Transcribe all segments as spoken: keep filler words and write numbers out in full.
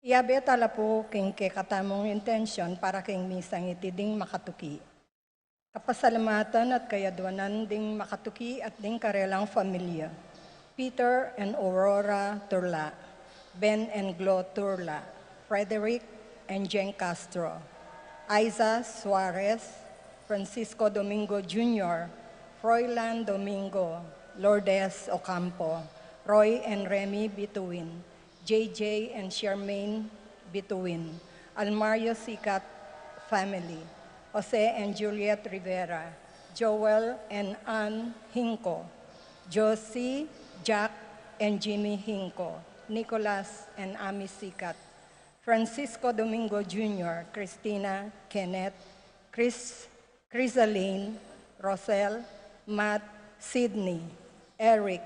Iyabe tala pu king kekatamung intensyon para king misang iti ding makatuki. Kapasalamatan at kayadwanan ding makatuki at ding karelang familia: Peter and Aurora Turla, Ben and Glo Turla, Frederick and Jane Castro, Aiza Suarez, Francisco Domingo Junior, Froilan Domingo, Lourdes Ocampo, Roy and Remy Bituin, J J and Charmaine Bituin, Almario Sicat family, Jose and Juliet Rivera, Joel and Ann Hinco, Josie, Jack and Jimmy Hinco, Nicolas and Amy Sicat, Francisco Domingo Junior, Christina, Kenneth, Chris, Crisaline, Rosel, Matt, Sydney, Eric,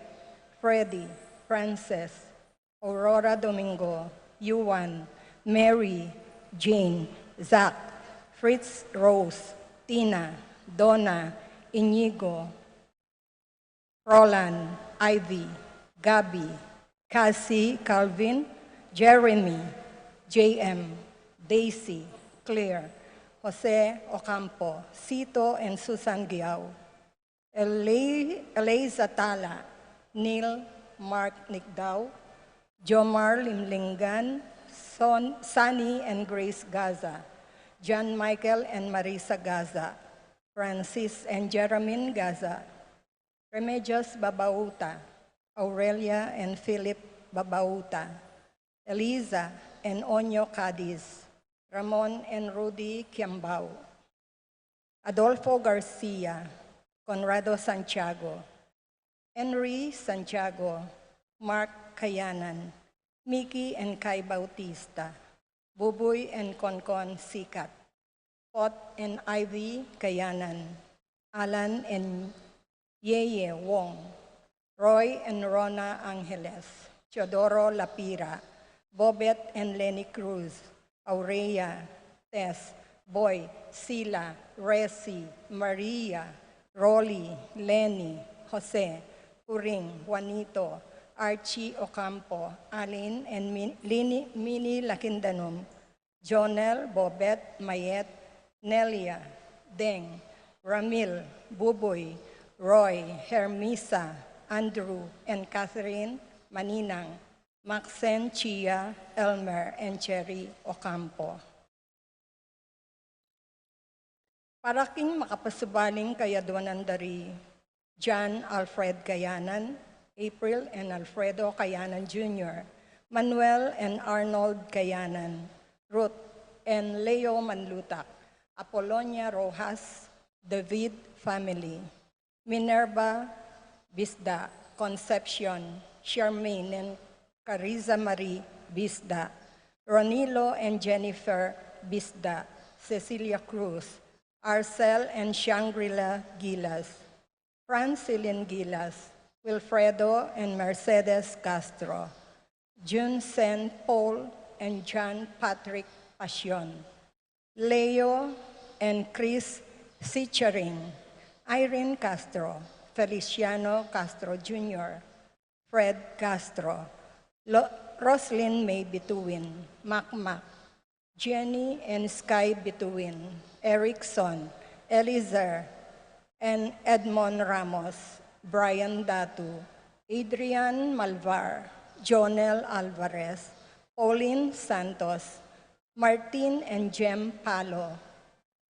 Freddy, Frances, Aurora Domingo, Yuan, Mary, Jane, Zach, Fritz, Rose, Tina, Donna, Inigo, Roland, Ivy, Gabby, Cassie, Calvin, Jeremy, J M, Daisy, Claire, Jose Ocampo, Sito and Susan Giao, Eli-, Eliza Tala, Neil, Mark Nicdao, Jomar Limlingan, Son-, Sunny and Grace Gaza, John Michael and Marisa Gaza, Francis and Jeremy Gaza, Remedios Babauta, Aurelia and Philip Babauta, Eliza and Onyo Cadiz, Ramon and Rudy Kiambao, Adolfo Garcia, Conrado Santiago, Henry Santiago, Mark Kayanan, Mickey and Kai Bautista, Buboy and Concon Sicat, Pot and Ivy Kayanan, Alan and Yeye Wong, Roy and Rona Angeles, Teodoro Lapira, Bobet and Lenny Cruz, Aurea, Tess, Boy, Sila, Resi, Maria, Rolly, Lenny, Jose, Puring, Juanito, Archie Ocampo, Alin and Min-, Lini, Mini Lakindanum, Jonel, Bobet, Mayet, Nelia, Deng, Ramil, Buboy, Roy, Hermisa, Andrew, and Catherine Maninang, Maxen, Chia, Elmer, and Cherry Ocampo. Para king makapasubaling kayadwanan da ri John Alfred Kayanan, April and Alfredo Kayanan Junior, Manuel and Arnold Kayanan, Ruth and Leo Manlutak, Apolonia Rojas, David family, Minerva Bisda, Concepcion, Charmaine and Cariza Marie Bisda, Ronilo and Jennifer Bisda, Cecilia Cruz, Arcel and Shangri-La Gilas, Francilin Gilas, Wilfredo and Mercedes Castro, Jun Saint Paul and John Patrick Pasion, Leo and Chris Sicharing, Irene Castro, Feliciano Castro Junior, Fred Castro, Lo-, Roslyn May Bituin, Makmak, Jenny and Sky Bituin, Erickson, Elizer, and Edmond Ramos, Brian Datu, Adrian Malvar, Jonel Alvarez, Pauline Santos, Martin and Jem Palo,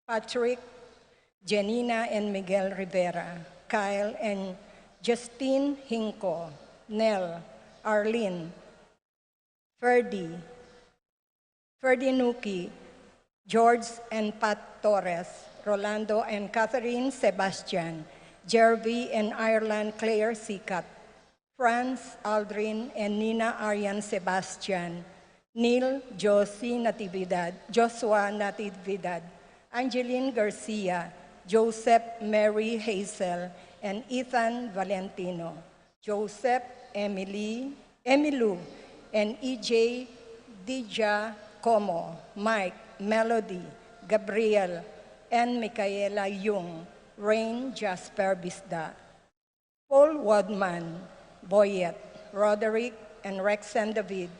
Patrick, Janina and Miguel Rivera, Kyle and Justine Hinco, Nel, Arlene, Ferdy, Ferdy Nuki, George and Pat Torres, Rolando and Catherine Sebastian, Jervy and Ireland Claire Sikat, Franz Aldrin and Nina Arian Sebastian, Neil Josie Natividad, Joshua Natividad, Angeline Garcia, Joseph Mary Hazel, and Ethan Valentino, Joseph, Emily, Emilu, and E J Dija Como, Mike, Melody, Gabriel, and Michaela Yung, Rain Jasper Bisda, Paul Wadman, Boyet, Roderick, and Rexen David,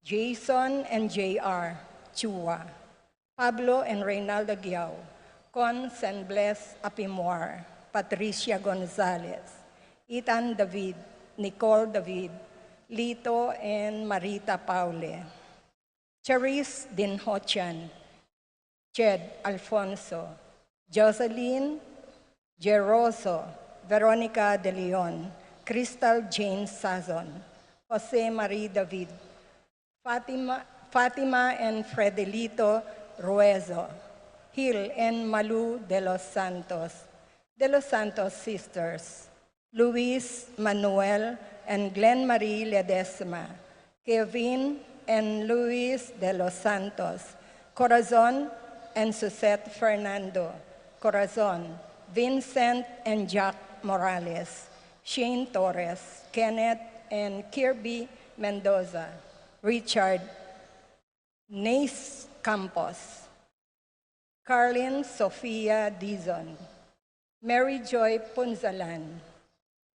Jason and J R Chua, Pablo and Reynalda Guiao, Cons and Bless Apimwar, Patricia Gonzalez, Ethan David, Nicole David, Lito and Marita Paule, Charis Dinhochian, Ched Alfonso, Jocelyn Geroso, Veronica De Leon, Crystal Jane Sazon, Jose Marie David, Fatima, Fatima and Fredelito Ruezo, Hill and Malu De Los Santos, De Los Santos Sisters, Luis Manuel and Glenn Marie Ledesma, Kevin and Luis De Los Santos, Corazon and Suzette Fernando, Corazon, Vincent and Jack Morales, Shane Torres, Kenneth and Kirby Mendoza, Richard Nace Campos, Carlin Sofia Dizon, Mary Joy Punzalan,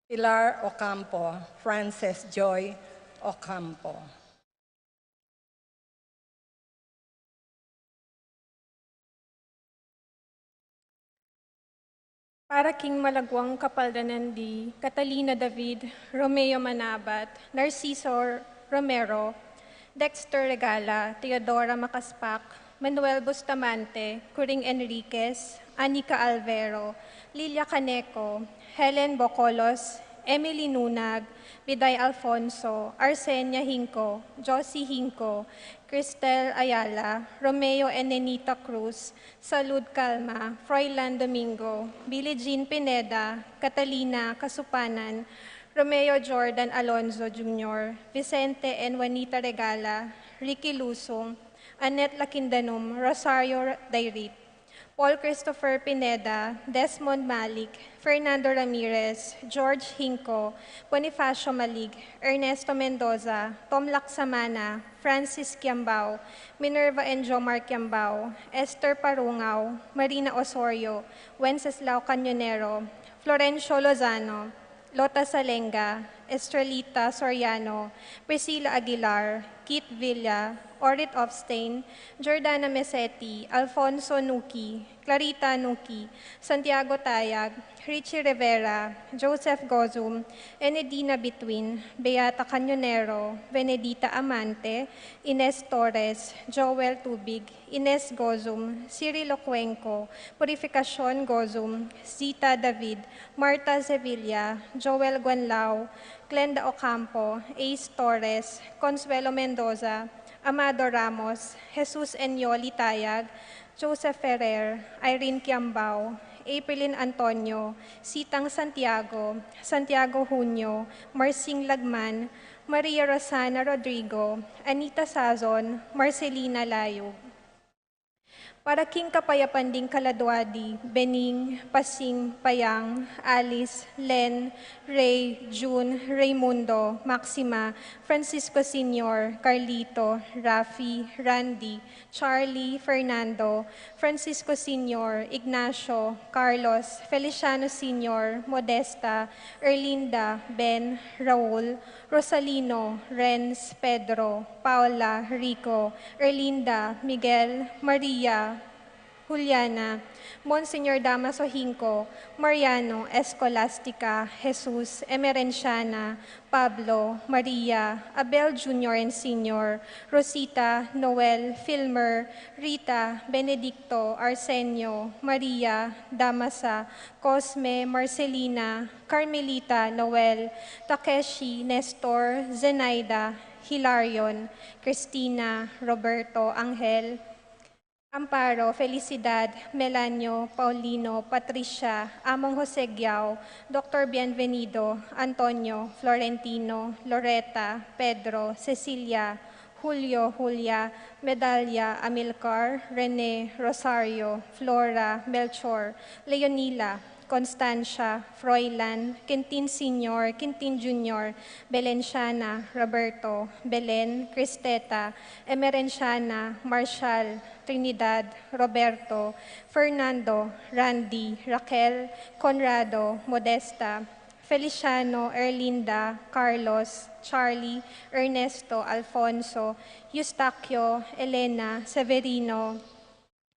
Pilar Ocampo, Frances Joy Ocampo. Para king malaguang kapaldanan di Catalina David, Romeo Manabat, Narciso Romero, Dexter Regala, Teodora Macaspac, Manuel Bustamante, Coring Enriquez, Anica Alvero, Lilia Caneco, Helen Bocolos, Emily Nunag, Biday Alfonso, Arsenia Hinco, Josie Hinco, Cristel Ayala, Romeo and Nenita Cruz, Salud Calma, Froilan Domingo, Billie Jean Pineda, Catalina Casupanan, Romeo Jordan Alonzo Junior, Vicente and Juanita Regala, Ricky Lusung, Annette Lakindanum, Rosario Dairit, Paul Christopher Pineda, Desmond Malik, Fernando Ramirez, George Hinco, Bonifacio Malig, Ernesto Mendoza, Tom Laksamana, Francis Kiambao, Minerva and Jomar Kiambao, Esther Parungao, Marina Osorio, Wenceslao Cañonero, Florencio Lozano, Lota Salenga, Estrelita Soriano, Priscilla Aguilar, Keith Villa, Orit Ofstein, Jordana Meseti, Alfonso Nuki, Clarita Nuki, Santiago Tayag, Richie Rivera, Joseph Gozum, Enedina Bituin, Beata Cañonero, Benedita Amante, Ines Torres, Joel Tubig, Ines Gozum, Cirilo Cuenco, Purificacion Gozum, Zita David, Marta Sevilla, Joel Guanlao, Glenda Ocampo, Ace Torres, Consuelo Mendoza, Amado Ramos, Jesus Enyoli Tayag, Joseph Ferrer, Irene Kiambao, Aprilin Antonio, Sitang Santiago, Santiago Junio, Marsing Lagman, Maria Rosana Rodrigo, Anita Sazon, Marcelina Layug. Para king kapayapan ding kaladua di Bening, Pasing, Payang, Alice, Len, Ray, June, Raymundo, Maxima, Francisco Senior, Carlito, Rafi, Randy, Charlie, Fernando, Francisco Senior, Ignacio, Carlos, Feliciano Senior, Modesta, Erlinda, Ben, Raul, Rosalino, Renz, Pedro, Paula, Rico, Erlinda, Miguel, Maria, Juliana, Monsignor Damaso Hinco, Mariano, Escolastica, Jesus, Emerenciana, Pablo, Maria, Abel Junior and Senior, Rosita, Noel, Filmer, Rita, Benedicto, Arsenio, Maria, Damasa, Cosme, Marcelina, Carmelita, Noel, Takeshi, Nestor, Zenaida, Hilarion, Cristina, Roberto, Angel, Amparo, Felicidad, Melanio, Paulino, Patricia, Among Jose Giao, Doctor Bienvenido, Antonio, Florentino, Loreta, Pedro, Cecilia, Julio, Julia, Medalia, Amilcar, Rene, Rosario, Flora, Melchor, Leonila, Constancia, Froilan, Quintin Senior, Quintin Junior, Belenciana, Roberto, Belen, Cristeta, Emerenciana, Marshall, Trinidad, Roberto, Fernando, Randy, Raquel, Conrado, Modesta, Feliciano, Erlinda, Carlos, Charlie, Ernesto, Alfonso, Eustaquio, Elena, Severino,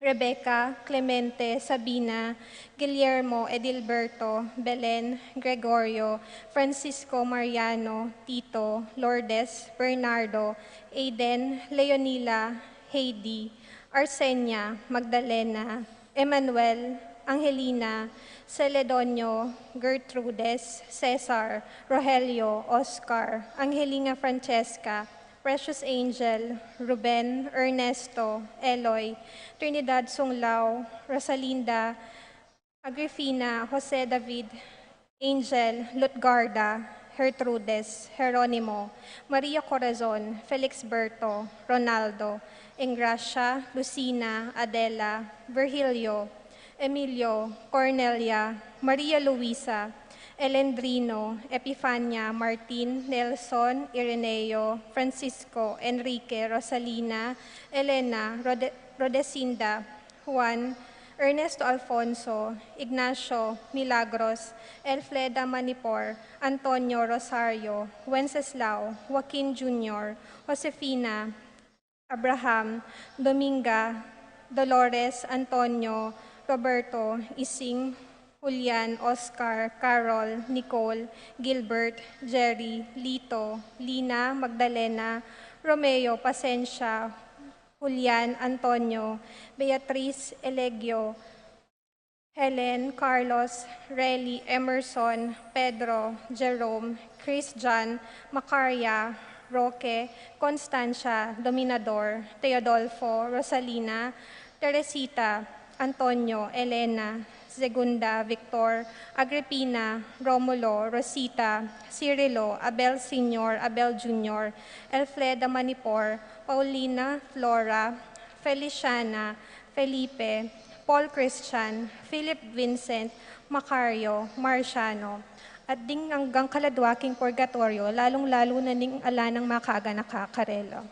Rebecca, Clemente, Sabina, Guillermo, Edilberto, Belen, Gregorio, Francisco, Mariano, Tito, Lourdes, Bernardo, Aiden, Leonila, Heidi, Arsenia, Magdalena, Emmanuel, Angelina, Celedonio, Gertrudes, Cesar, Rogelio, Oscar, Angelina, Francesca, Precious Angel, Ruben, Ernesto, Eloy, Trinidad, Sunglao, Rosalinda, Agrifina, Jose David, Angel, Lutgarda, Gertrudes, Jeronimo, Maria Corazon, Felixberto, Ronaldo, Engracia, Lucina, Adela, Virgilio, Emilio, Cornelia, Maria Luisa, Elendrino, Epifania, Martin, Nelson, Ireneo, Francisco, Enrique, Rosalina, Elena, Rode-, Rodesinda, Juan, Ernesto, Alfonso, Ignacio, Milagros, Elfleda, Manipor, Antonio, Rosario, Wenceslao, Joaquin Junior, Josefina, Abraham, Dominga, Dolores, Antonio, Roberto, Ising, Julian, Oscar, Carol, Nicole, Gilbert, Jerry, Lito, Lina, Magdalena, Romeo, Pasensia, Julian, Antonio, Beatriz, Elegio, Helen, Carlos, Relly, Emerson, Pedro, Jerome, Christian, Macaria, Roque, Constancia, Dominador, Teodolfo, Rosalina, Teresita, Antonio, Elena, Segunda, Victor, Agripina, Romulo, Rosita, Cirilo, Abel Senior, Abel Junior, Elfleda, Manipor, Paulina, Flora, Feliciana, Felipe, Paul Christian, Philip Vincent, Macario, Marciano, at ding anggang kaladwa king purgatoryo, lalung-lalu na ning ala nang makaganaka karela.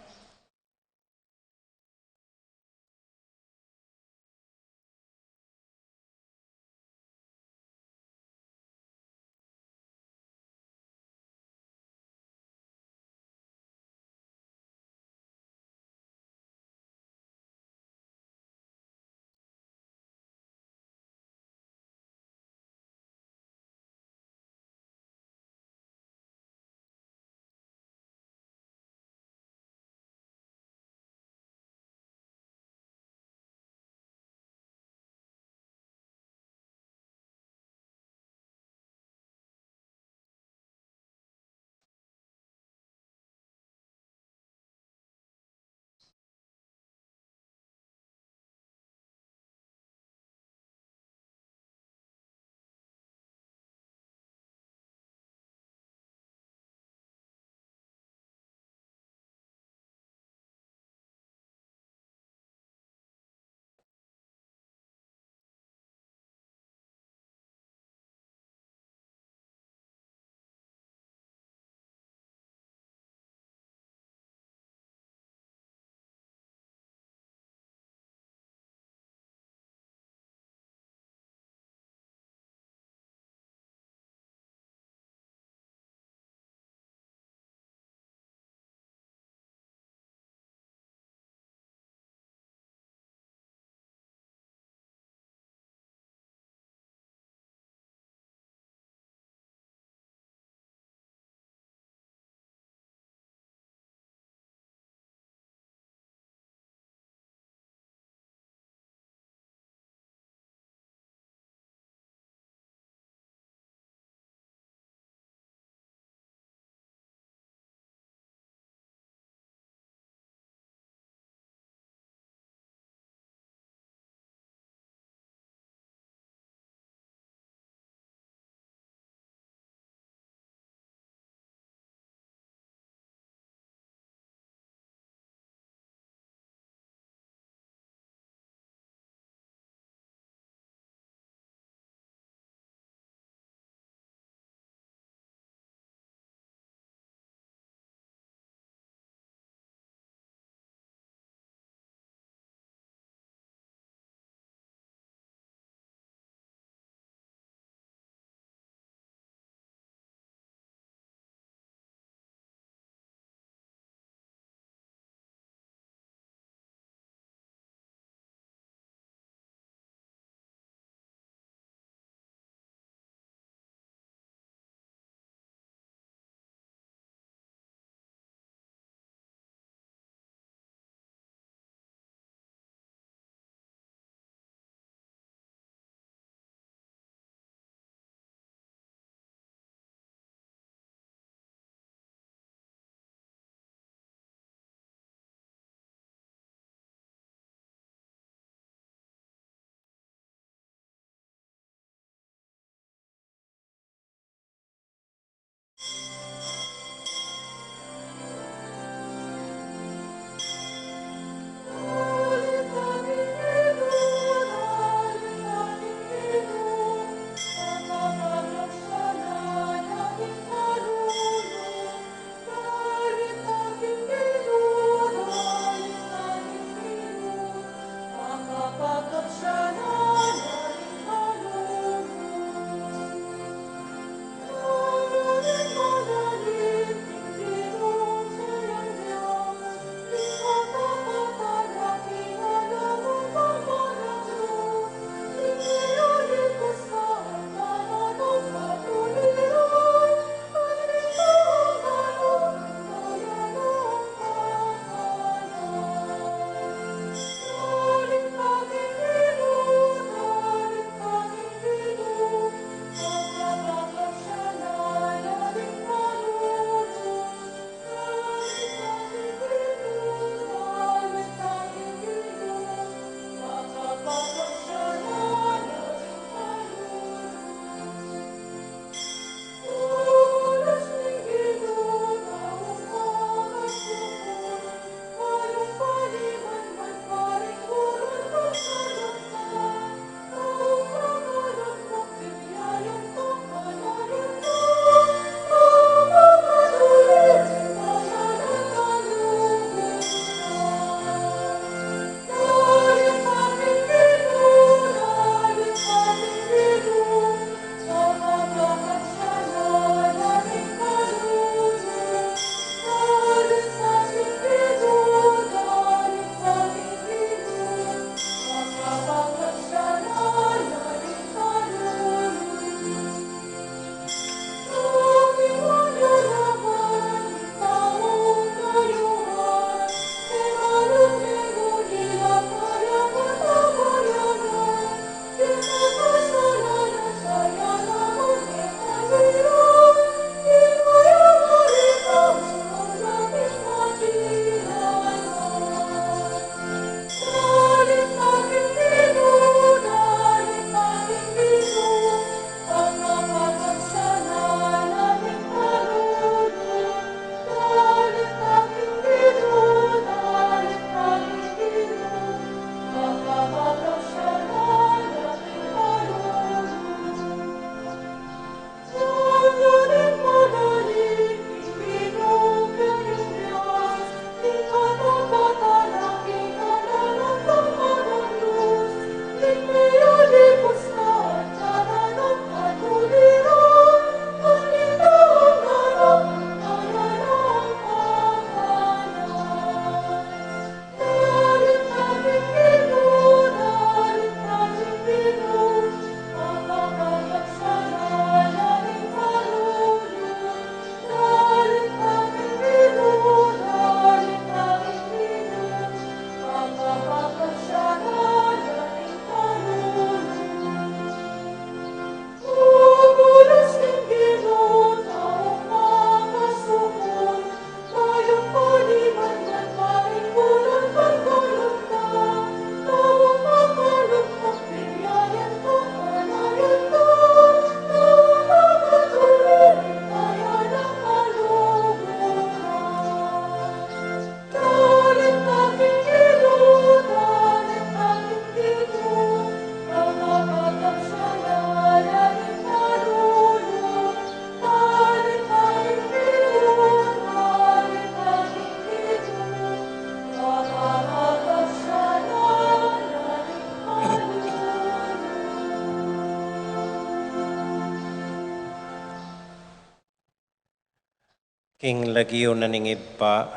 King lagyu na ning Ibpa,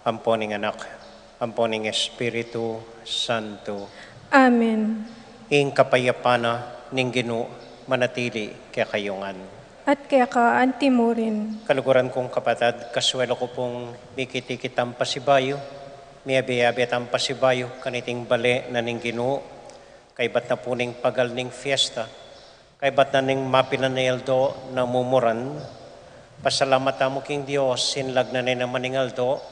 ampo ning Anak, ampo ning Espiritu Santo. Amen. Ing kapayapan na ning Ginu manatili kekayu ngan. At keka antimurin. Kaluguran kung kapatad, kasuelo ku pung mikit-ikit tang pasibayu, miyabe-yabe tang pasibayu, kaniting bale na ning Ginu, kaybat na pu ning pagal ning fiesta, kaybat na ning mapilan a aldo na mumuran, pasalamat tamu king Dios, sinlag na ne naman ing aldo,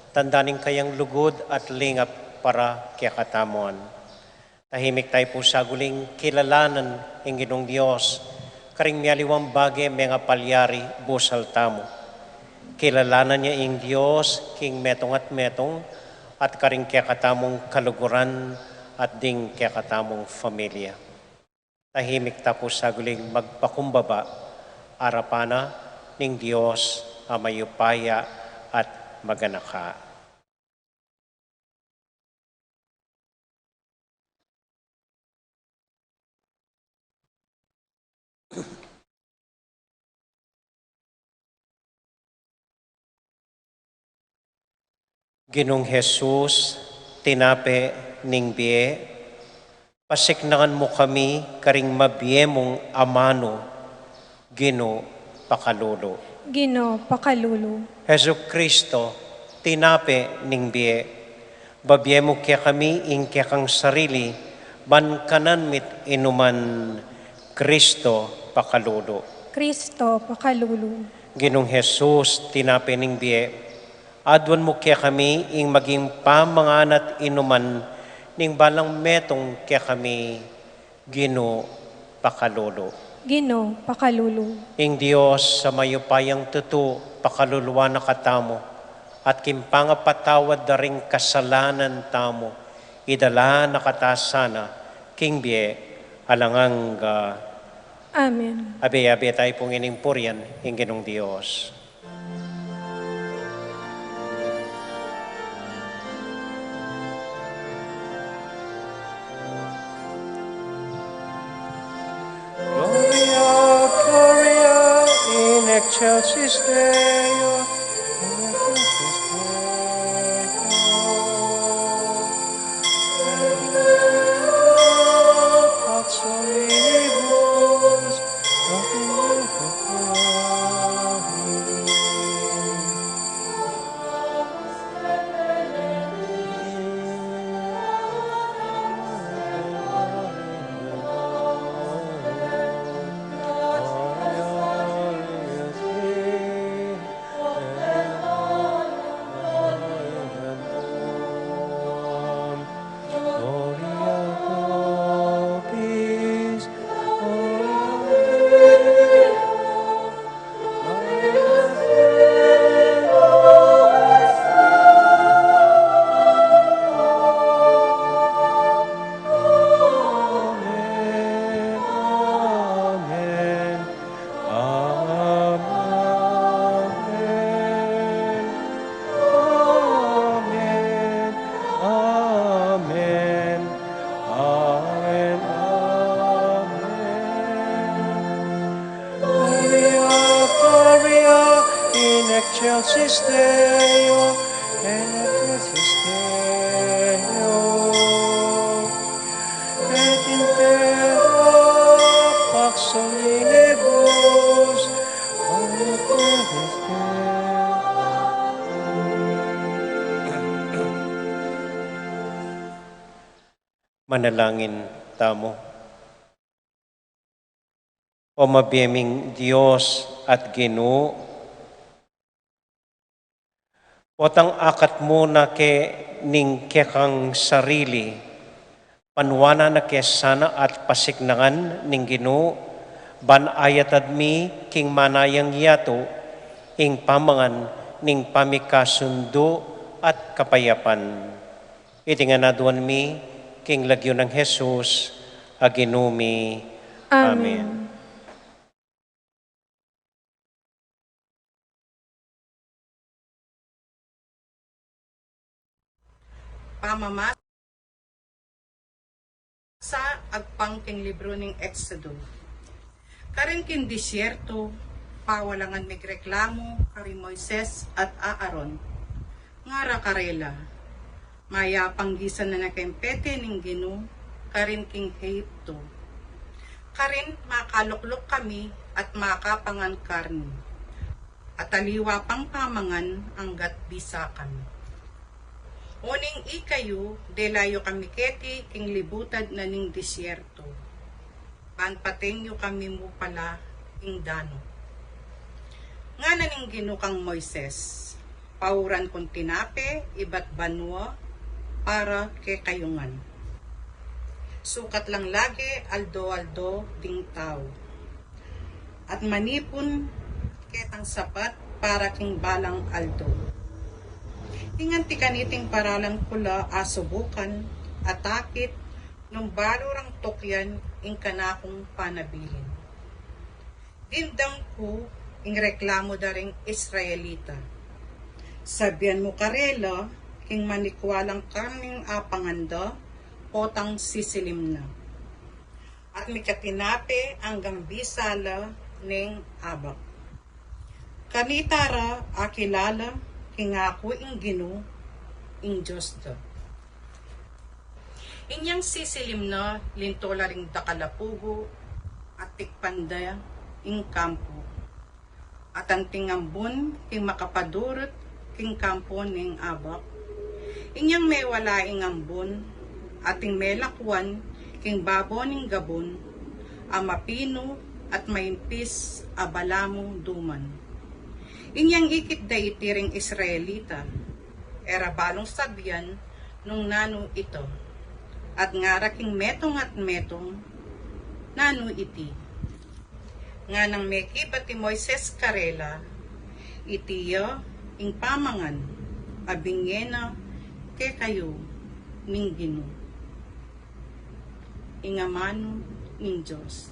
tanda ning kayang lugud at lingap para kekatamu ngan. Tahimik tamu pu saguling kilalanan ing Ginung Dios, karing mialiwang bage mengapalyari busal tamu. Kilalanan ya ing Dios king metung at metung, at karing kekatamung kaluguran at ding kekatamung familia. Tahimik ta pu saguling magpakumbaba, arapan na ning Dios a mayupaya at maganaka. Ginung Jesus, tinape ning bie, pasiknangan mu kami karing mabie mung amanu, Ginu, pakalulu. Ginu, pakalulu. Jesucristo, tinape ning bie, babie mu kekami ing kekang sarili, ban kanan mi't inuman, Cristo, pakalulu. Cristo, pakalulu. Ginung Jesus, tinape ning bie, aduan mu kekami ing maging pamangan at inuman ning balang metung kekami, Ginu, pakalulu. Ginu, pakalulu. Ing Dios a mayupayang tutu, pakaluluan na katamu, at king pangapatawad da ring kasalanan tamu, idala na kata sana king bie alang angga. Amen. Abe-abe tamu pung ining purian ing Ginung Dios. Gloria, Gloria in excelsis Deo, in excelsis Deo, et in terra pax hominibus, Amen. Amen. Amen. Amen. Amen. Gloria, Gloria in excelsis Deo, in excelsis Deo, et in terra pax hominibus, et in terra Manalangin tamu. O mabie ming Dios at Ginu, potang akat mu na ke ning kekang sarili, panuanan na ke sana at pasiknangan ning Ginu, ban ayatad mi king manayang yatu ing pamangan ning pamikasundu at kapayapan. Iti ngan aduan mi king lagyu nang Jesus a Ginu mi. Amen. Amen. Pamamasa agpang king libru ning Exodo. Karin king disyerto, Pawalangan megreklamu kari Moises at Aaron, ngara karela, mayap anggisan na na keng pete ning Ginu karin king Egipto. Karin makalukluk kami at makapangan karne, at aliwa pang pamangan anggat bisa kami. Uling ikayu, dela yu kami keti king libutad na ning disyerto, ban paten yu kami mu pala king danu. Ngana ning Ginu kang Moises, pauran kung tinape ibat banua para kekayu ngan. Sukat lang lage aldo-aldo ding tau, at manipun ketang sapat para king balang aldo. Ing anti kaniting paralan ku la asubukan at akit nung balu rang tukyan ing kanakung panabilin. Dimdam ku ing reklamu da ring Israelita. Sabian mu karela king manikwa lang karning apangan da potang sisilim na, at mika tinape anggang bisa la ning abak. Kanita ra akilala king aku ing Ginu, ing Dios da. Inyang sisilim na, linto la ring dakal a pugu at tikpan da ing kampu, at anting ambun king makapadurut king kampu ning abak. Inyang mewala ing ambun at ing melakwan king babo ning gabun, a mapinu at maimpis a balamu duman. Inyang ikit da iti ring Israelita, e ra balung sabian nung nanu ita, at ngara king metung at metung, "Nanu iti?" Nganang mekibat i Moises karela, "Iti ya ing pamangan a binie na kekayu ning Ginu, ing amanu ning Dios."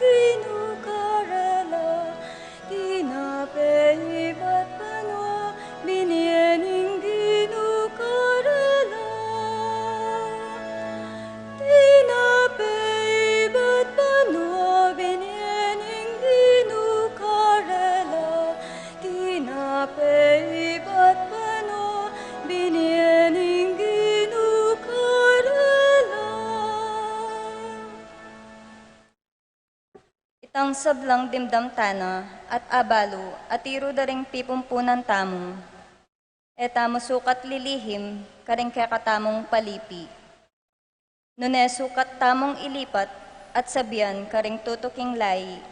Ginu karela, tinape ibat banua, binie ning Ginu karela. Tinape ibat banua, binie ning Ginu karela. Tinape ibat banua, binie ning Ginu karela. Itang sablang dimdam tana at abalu a tiru da ring pipumpunan tamu, e tamu sukat lilihim karing kekatamung palipi. Nune sukat tamung ilipat at sabian karing tutuking layi,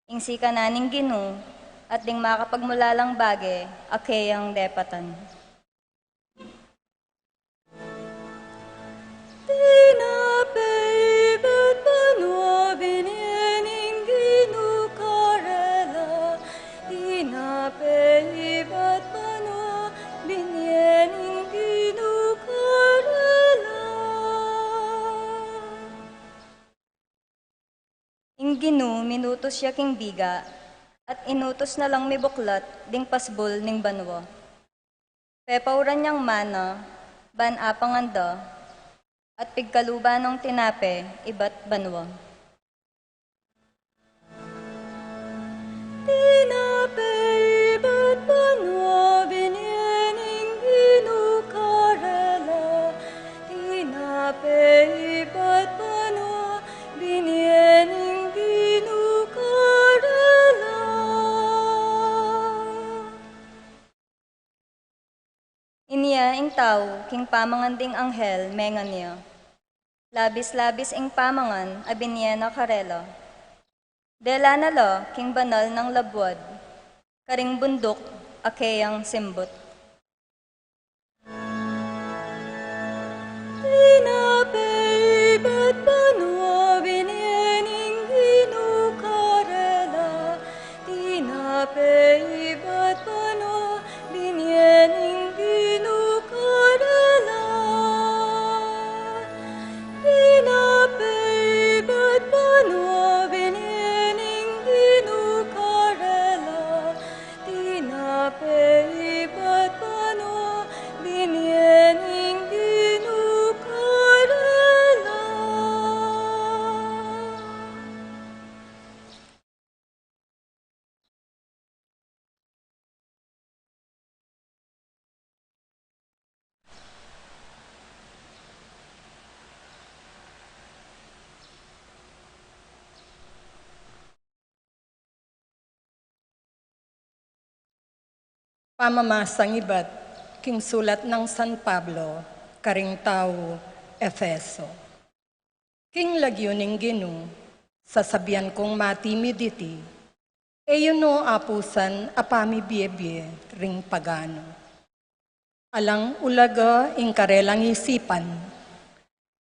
ing sikanan ning Ginu at ding makapagmulalang bage a keyang depatan. Tinape ibat banua, binie ning Ginu karela. Tinape ibat banua, binie ning Ginu karela. Ing Ginu minutus ya king biga, at inutus na lang mibuklat ding pasbul ning banua. Pepauran yang mana ban apangan da, at pigkaluban nang tinape ibat banua. Tinape ibat banua, binie ning Ginu karela. Tinape ibat banua, binie ning Ginu karela. Inya ing tau king pamangan ding anghel mengan ya. Labis-labis ing pamangan a binie na karela. Dela na la king banal nang labuad, karing bunduk a keyang simbut. Tinape ibat banua, binie ning Ginu karela. Tinape ibat banua, binie ning Ginu karela. Pamamasang ibat king sulat nang San Pablo karing tau Efeso. King lagyu ning Ginu, sasabian kung matimid iti, e yu no apusan a pamibiebie ring paganu. Alang ulaga ing karelang isipan,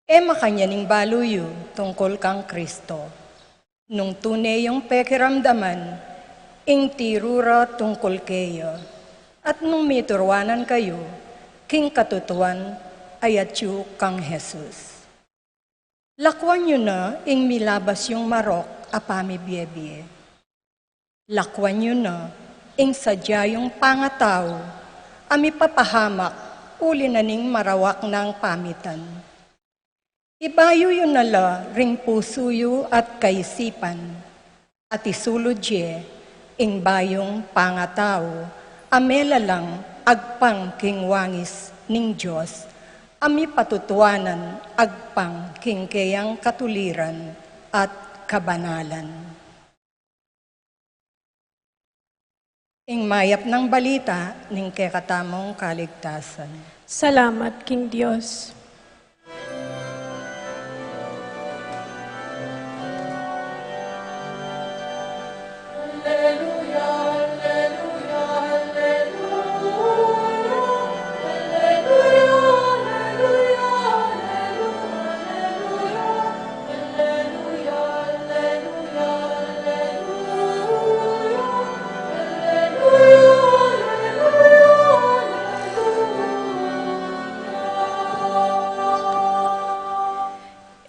e makanyan ing balu yu tungkul kang Kristo. Nung tune yung pekiramdaman ing tiru ra tungkul keya, at nung mituruanan kayu king katutuan a yatyu kang Jesus. Lakuan yu na ing milabas yung marok a pamibiebie. Lakuan yu na ing sadya yung pangatau a mipapahamak uli na ning marawak nang pamitan. Ibayu yu na la ring pusu yu at kaisipan, at isulud ye ing bayung pangatau a melalang agpang king wangis ning Dios, a mipatutuanan agpang king keyang katuliran at kabanalan. Ing mayap nang balita ning kekatamung kaligtasan. Salamat king Dios.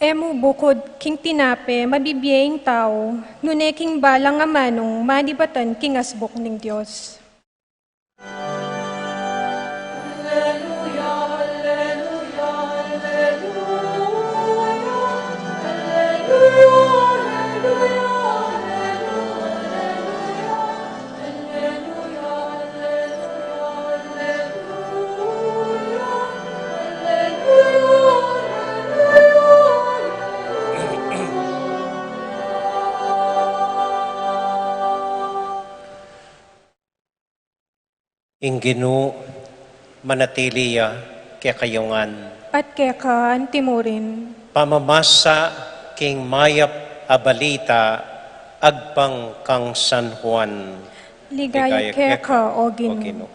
E mu bukud king tinape mabibie ing tau, nune king balang amanung manibatan king asbuk ning Dios. Ing Ginu manatili ya kekayu ngan. At keka anti mu rin. Pamamasa king mayap a balita agpang kang San Juan. Ligaya keka, o Ginu.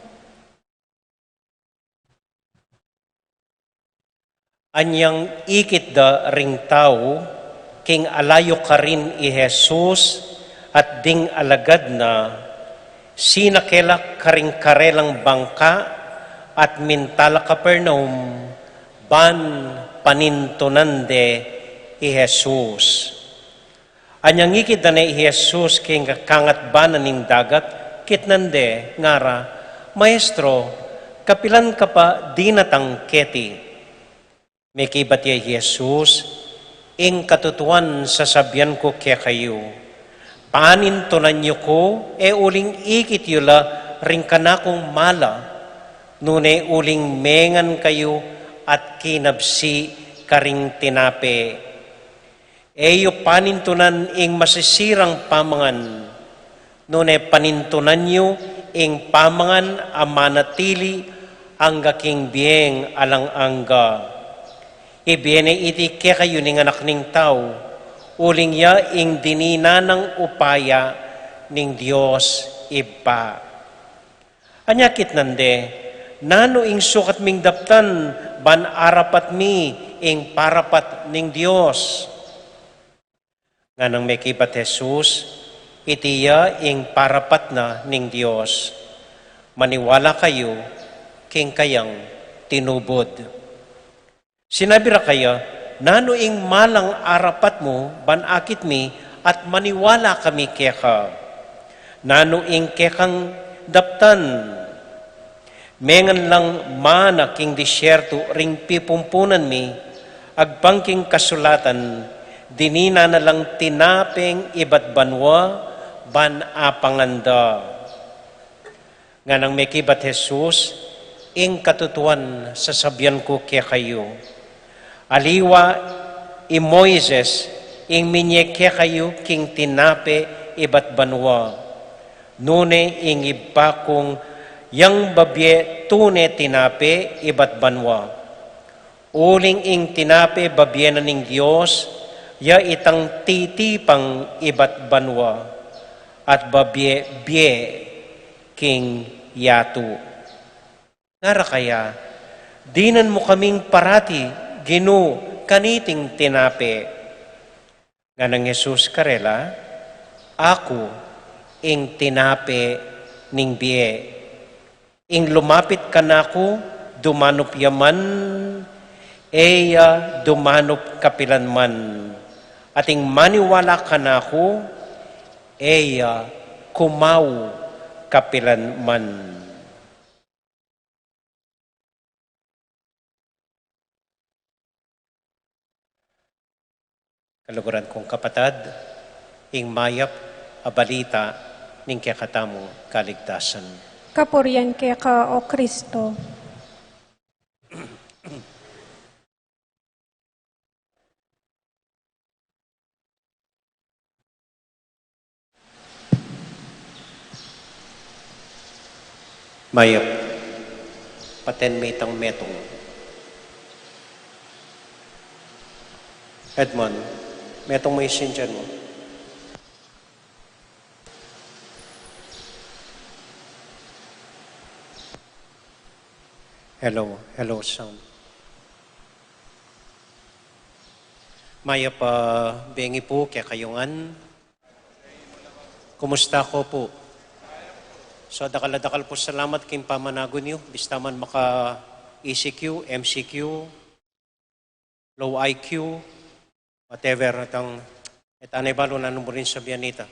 Anyang ikit da ring tau, king alayu karin i Jesus at ding alagad na, sinake la karing karelang bangka at minta la Capernaum, ban panintunan de i Jesus. Anyang ikit da ne i Jesus king kangatbanan ning dagat, kitnan de, ngara, "Maestro, kapilan ka pa dinatang keti?" Mekibat ya i Jesus, "Ing katutuan sasabian ku kekayu, panintunan yu ku, e uling ikit yu la ring kanakung mala, nune uling mengan kayu at kinabsi karing tinape. E yu panintunan ing masisirang pamangan, nune panintunan yu ing pamangan a manatili angga king bieng alang angga. Ibie ne iti kekayu ning Anak ning Tau, uling ya ing dininan nang upaya ning Dios Ibpa." Anya kitnan de, "Nanu ing sukat ming daptan ban arapat mi ing parapat ning Dios?" Nganang mekibat Jesus, "Iti ya ing parapat na ning Dios, maniwala kayu king kayang tinubud." Sinabi ra kaya, "Nanu ing malang arapat mu ban akit mi at maniwala kami keka? Nanu ing kekang daptan? Mengan lang mana king disyerto ring pipumpunan mi, agpang king kasulatan, dininan na lang tinapeng ibat banua ban apangan da." Nganang mekibat Jesus, "Ing katutuan sasabian ku kekayu, aliwa i Moises ing minye kekayu king tinape ibat banua, nune ing Ibpa kung Yang babie tune tinape ibat banua. Uling ing tinape babie na ning Dios, ya itang titipang ibat banua, at babie-bie king yatu. Nara kaya, dinan mu kaming parati, Ginu, kaniting tinape. Nganang Jesus karela, Aku ing tinape ning bie. Ing lumapit kanaku, dumanup ya man, e ya dumanup kapilan man. At ing maniwala kanaku, e ya kumau kapilan man. Kaluguran kung kapatad, ing mayap a balita ning kekatamung kaligtasan. Kapurian keka, O Kristo. Mayap, paten me itang metung. Edmond, metung me ing sinjan mu. Hello, hello, sound. Mayap a bengi pu kekayu ngan. Kumusta ko pu? So, dakal a dakal pu salamat king pamanagun yu. Bista man maka E C Q, M C Q, low I Q, whatever, itang, e ta ne balu nanu mu rin sabian ita.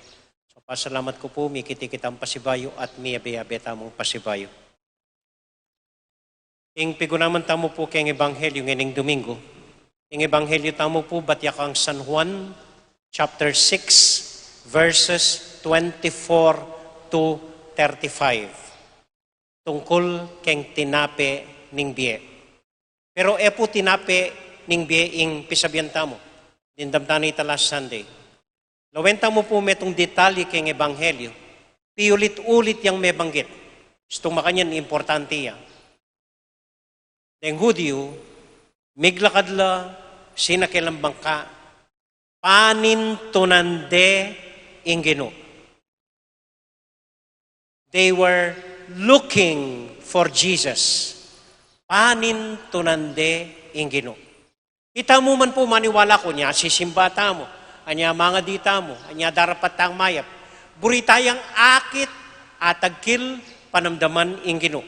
So, pasalamat ku pu, mikit-ikit tamung pasibayu at miyabe-yabe tamung pasibayu. Ing pigunaman tamu pu keng Ebanghelyu ngening Domingo. Ing Ebanghelyu tamu pu batya kang San Juan, chapter six, verses twenty-four to thirty-five. Tungkul keng tinape ning bie. Pero e pu tinape ning bie ing pisabian tamu. Dimdam tana ita last Sunday. Lawen tamu pu metung detalye keng Ebanghelyu, piulit-ulit yang mebanggit. Istung makanyan, importante ya. Deng Hudyu, miglakad la sinakelang bangka, panintunan de ing Ginu. They were looking for Jesus. Panintunan de ing Ginu. Itamu man pu maniwala ku, anya sisimba tamu, anya mangadi tamu, anya darapat tang mayap. Buri tayang akit, atagkil, panamdaman ing Ginu.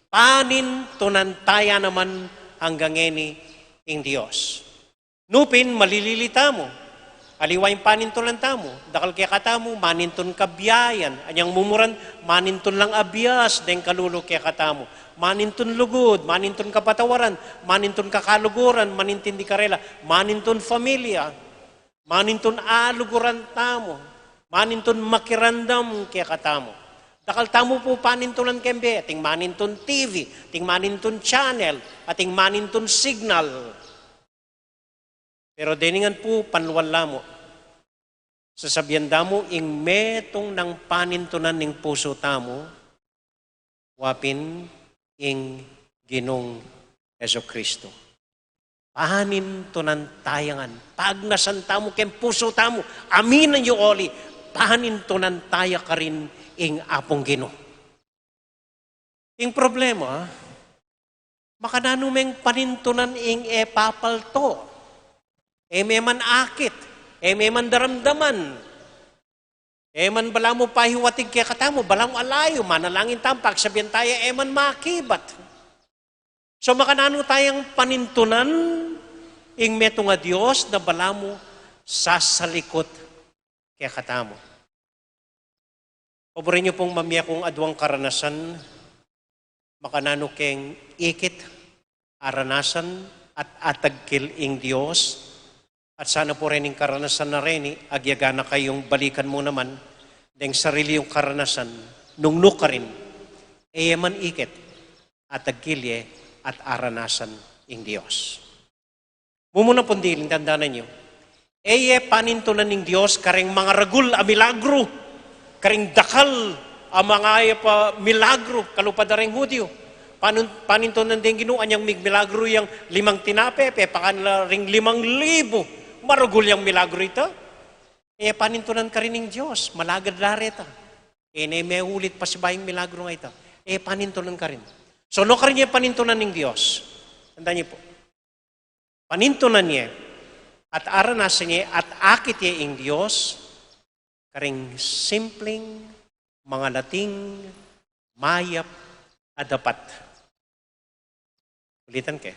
Panintunan taya naman anggang ngeni ing Dios. Nupin malilili tamu. Aliwa ing panintunan tamu, dakal kekatamu manintun kabiayan, anyang mumuran manintun lang abias deng kalulu kekatamu. Manintun lugud, manintun kapatawaran, manintun kakaluguran, manintindi karela, manintun familia, manintun aluguran tamu, manintun makiramdam kekatamu. Dakal tamu pu panintunan keng bie, ating manintun T V, ating manintun channel, ating manintun signal. Pero deningan pu panluan la mu. Sasabian da mu ing metung nang panintunan ning pusu tamu, wa pin ing Ginung Jesucristo. Panintunan taya ngan, pagnasan tamu keng pusu tamu, aminan yu uli, panintunan taya karin ing Apung Ginu. Ing problema, makananu meng panintunan ing e papalto, e me man akit, e me man daramdaman, e man balamu pahiwatig kekatamu, balamu alayu, manalangin tamu, pagsabian taya, e man makibat. So, makananu tayang panintunan ing metung a Dios na balamu sasalikut kekatamu? Paburin yu pung mamie kung aduang karanasan, makananu keng ikit, aranasan, at atagkil ing Dios, at sana pu rening karanasan a reni, agyaga na kayung balikan mu naman, deng sarili yung karanasan, nung nu karin, e ye man ikit, atagkil ye, at aranasan ing Dios. Mumuna pung diling, tandanan yu. E ye panintunan ning Dios kareng mangaragul a milagru, kareng dakal a mangayap a milagru kalupa da ring Hudiu. Panun-, panintunan deng Ginu, anyang migmilagru yang limang tinape, pepakan la ring limang libu. Maragul yang milagru ita. E panintunan karin ning Dios, malagad la reta. E ne meulit pasibayu ing milagru a ita. E panintunan karin. So, nu karin ya panintunan ning Dios? Tandanan ye pu. Panintunan ye, at aranasan ye, at akit ye ing Dios, karing simpling, mangalating, mayap, a dapat. Ulitan ke.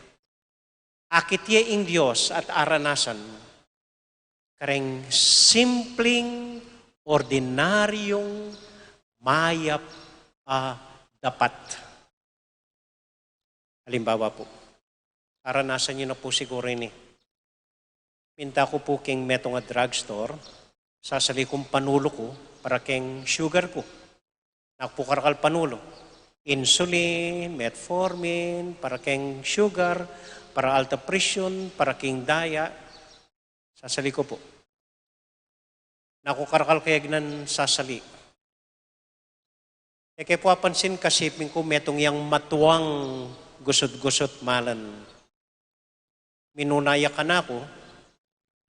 Akit ye ing Dios at aranasan, karing simpling, ordinaryung, mayap, a dapat. Alimbawa pu, aranasan yu na pu siguru ini. Minta ku pu king metung a drugstore, sasali kung panulu ku para king sugar ku. Naku pu karakal panulu. Insulin, metformin, para king sugar, para alta presyon, para king daya. Sasali ku pu. Naku karakal kayagnan sasali. E ke pu apansin, kasiping ku metung yang matuang gusut-gusut malan. Minuna ya kanaku,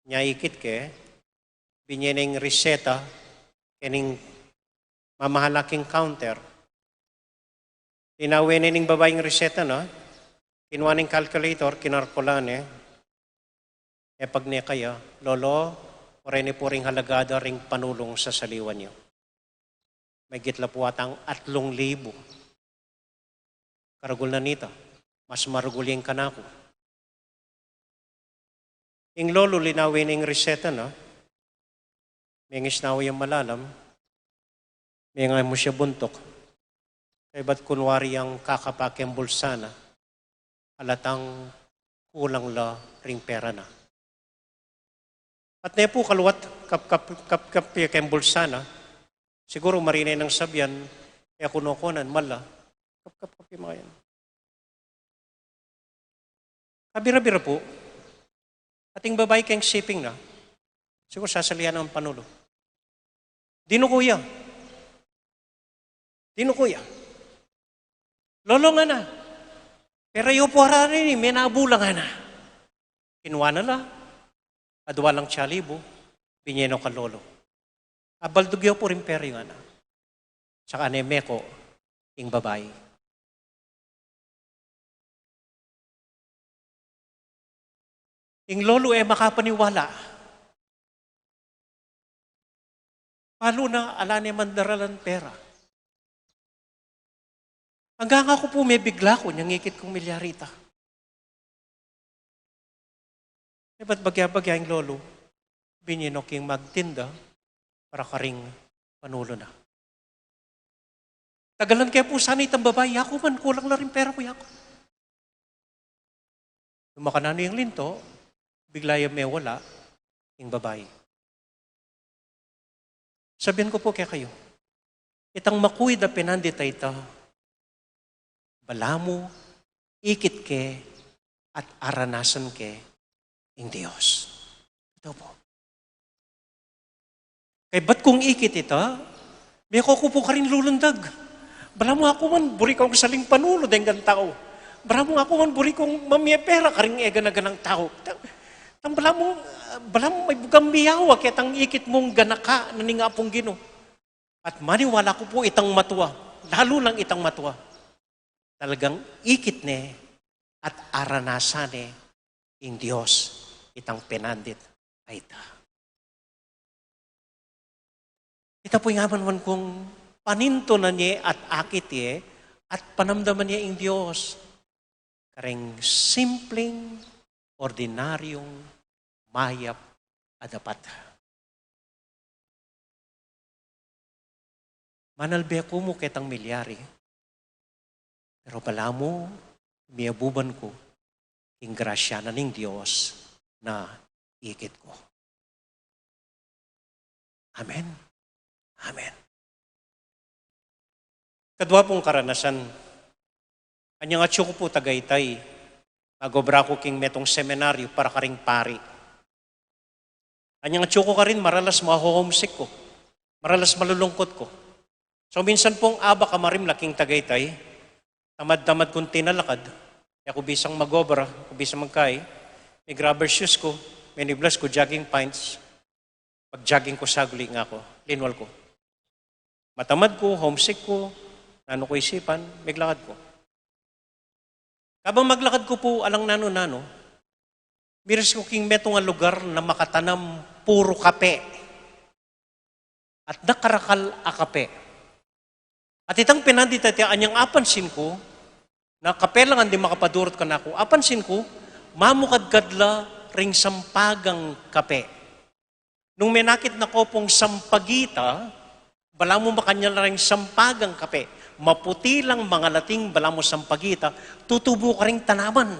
nya ikit ke, binye ne ing reseta, kening mamahala king counter. Linawe ne ning babai ing reseta na, kinua ne ing calculator, kinarkula ne, e pag ne kaya, "Lolo, wari ne pu ring halaga da ring panulung sasaliwan yu. Maigit la pu atang atlung libu. Karagul na nita, mas maragul ya ing kanaku." Ing lolo linawe ne ing reseta na, mengisnawa yang malalam, mengamu ya buntuk. Kaybat kunwari yang kakapa keng bulsa na, alatang kulang la ring pera na. At ne pu kaluat, kap, kap, kap, kap, ya keng bulsa na. Siguru marine nang sabian, e ku no konan, mala. Kap, kap, kap, ya makayan. Kabira-bira pu, ating babai keng siping na, siguru sasalian na ing panulu. Dinuku ya. Dinuku ya. "Lolo," ngana, "pera yu pu ararin ini, menabu la," ngana. Kinua na la, adua lang tsa libu, binye no kang lolo. "Abaldug yu pu ring pera yu," ngana. Saka ne meko ing babai. Ing lolo e makapaniwala. Balu na ala ne mandaralan pera. Anggang aku pu mebigla ku, nyang ikit kung milyari ita. E, bat bagya-bagya ing lolo, binye no king magtinda para karing panulu na. Tagalan ke pu sana itang babai, yaku man, kulang la ring pera ku, yaku. Nung makananu yang linto, bigla yang mewala ing babai. Sabian ku pu kekayu, itang makuid a penandit a ita, balamu ikit ke at aranasan ke ing Dios. Ita pu. Kaybat kung ikit ita, meko ku pu karin lulundag. Balamu aku man, buri kung saling panulu deng tau. Balamu aku man, buri kung mamie pera karing e gana-ganang tau. Tang, tang balamu, balamu may bugang miyawa ketang ikit mung ganaka na ning Apung Ginu. At maniwala ku pu itang matua, lalu nang itang matua, talagang ikit ne at aranasan ne ing Dios, itang penandit a ita. Ita pu ing amanuan kung panintunan ye at akit ye at panamdaman ye ing Dios karing simpling, ordinaryung, mayap a dapat. Manalbe ku mu ketang milyari, pero balamu miyabuban ku king grasya na ning Dios na ikit ku. Amen. Amen. Kadua pung karanasan, anyang atyu ku pu Tagaytay, mag-obra ku king metung seminaryu para karing pari. Anyang atyu ku karin, maralas maho-homesick ku. Maralas malulungkut ku. So, minsan pung abak a marimla king Tagaytay, tamad-tamad kung tinalakad, e ku bisang mag-obra, e ku bisang magkai, mig rubber shoes ku, miniblas ku, jogging pants, pag-jogging ku saguli, ngaku, linwal ku. Matamad ku, homesick ku, nanu ku isipan, miglakad ku. Kabang maglakad ku pu, alang nanu-nanu, miras ku king metung a lugar na makatanam puru kape at nakarakal a kape. At itang pinandit a iti anyang apansin ku, na kape la ngan ding makapadurut kanaku, apansin ku, mamukadkad la ring sampagang kape. Nung menakit na ko pung sampagita, balamu makanyan la ring sampagang kape. Maputi lang, mangalating, balamu sampagita, tutubu karing tanaman.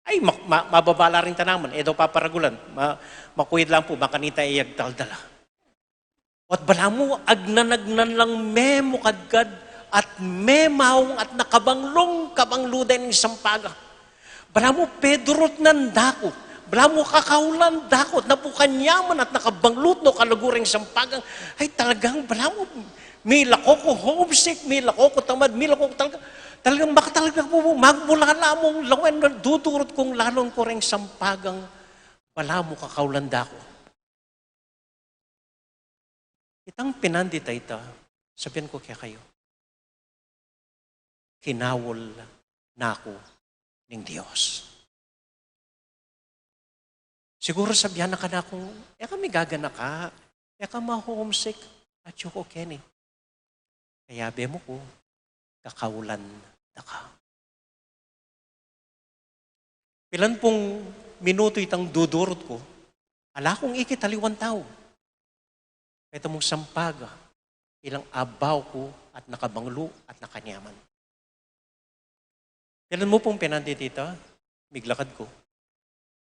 Ay, ma-, ma-, mababa la ring tanaman, e da paparagulan, ma-, makuid lang pu, makanita e yagdaldala. At balamu, agnan-agnan lang memukadkad at memaung at nakabanglung-kabanglu deng sampaga. Balamu, pedurut nan da ku. Balamu, kakaulan da ku. At nabukan yaman at nakabanglut no kalagu ring sampagang. Ay, talagang balamu, milako ku homesick, milako ku tamad, milako ku talaga. Talagang baka talaga pu, magmula la mung lawen na dudurut kung lalon ku ring sampagang. Balamu, kakaulan da ku. Itang pinandit a ita, sabian ku kekayu, kinaul na ku ning Dios. Siguru sabian na kanaku, e ka migaganaka, e ka ma-homesick, atyu ku keni. Kayabe mu ku, kakaulan da ka. Pilan pung minutu itang dudurut ku, ala kung ikit aliwang tau. Keta mung sampaga, ilang abaw ku at nakabanglu at nakanyaman. Pilan mu pung pinandit ita, miglakad ku.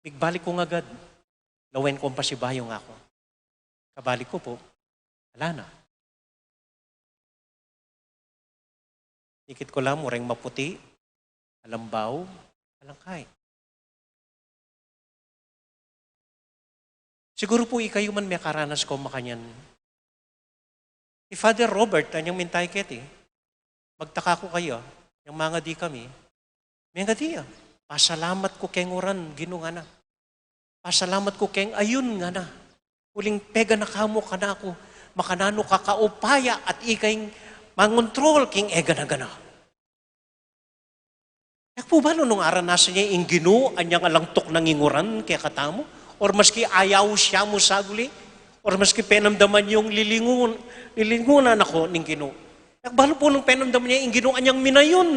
Migbalik ku ngagad, lawen kung pasibayu ngaku. Kabalik ku pu, ala na. Ikit ku la mu reng maputi, alang bau, alang kai. Siguru pu ikayu man mekaranas ko makanyan. I Father Robert, anyang mintay keti, magtaka ku kaya, anyang mangadi kami, mengadi ya, pasalamat ku keng uran, Ginu ngana. Pasalamat ku keng ayun ngana. Uling peganaka mu kanaku, makananu ka kaupaya at ika ing mangontrol king e gana-gana. E ku balu nung aranasan ye ing Ginu anyang alang tuknang ing uran kekatamu, or maski ayaus ya mu saguli, or maski penamdaman yung lilingun, lilingunan na ku ning Ginu. E ku balu pu nung penamdaman ye ing Ginu anyang minayun.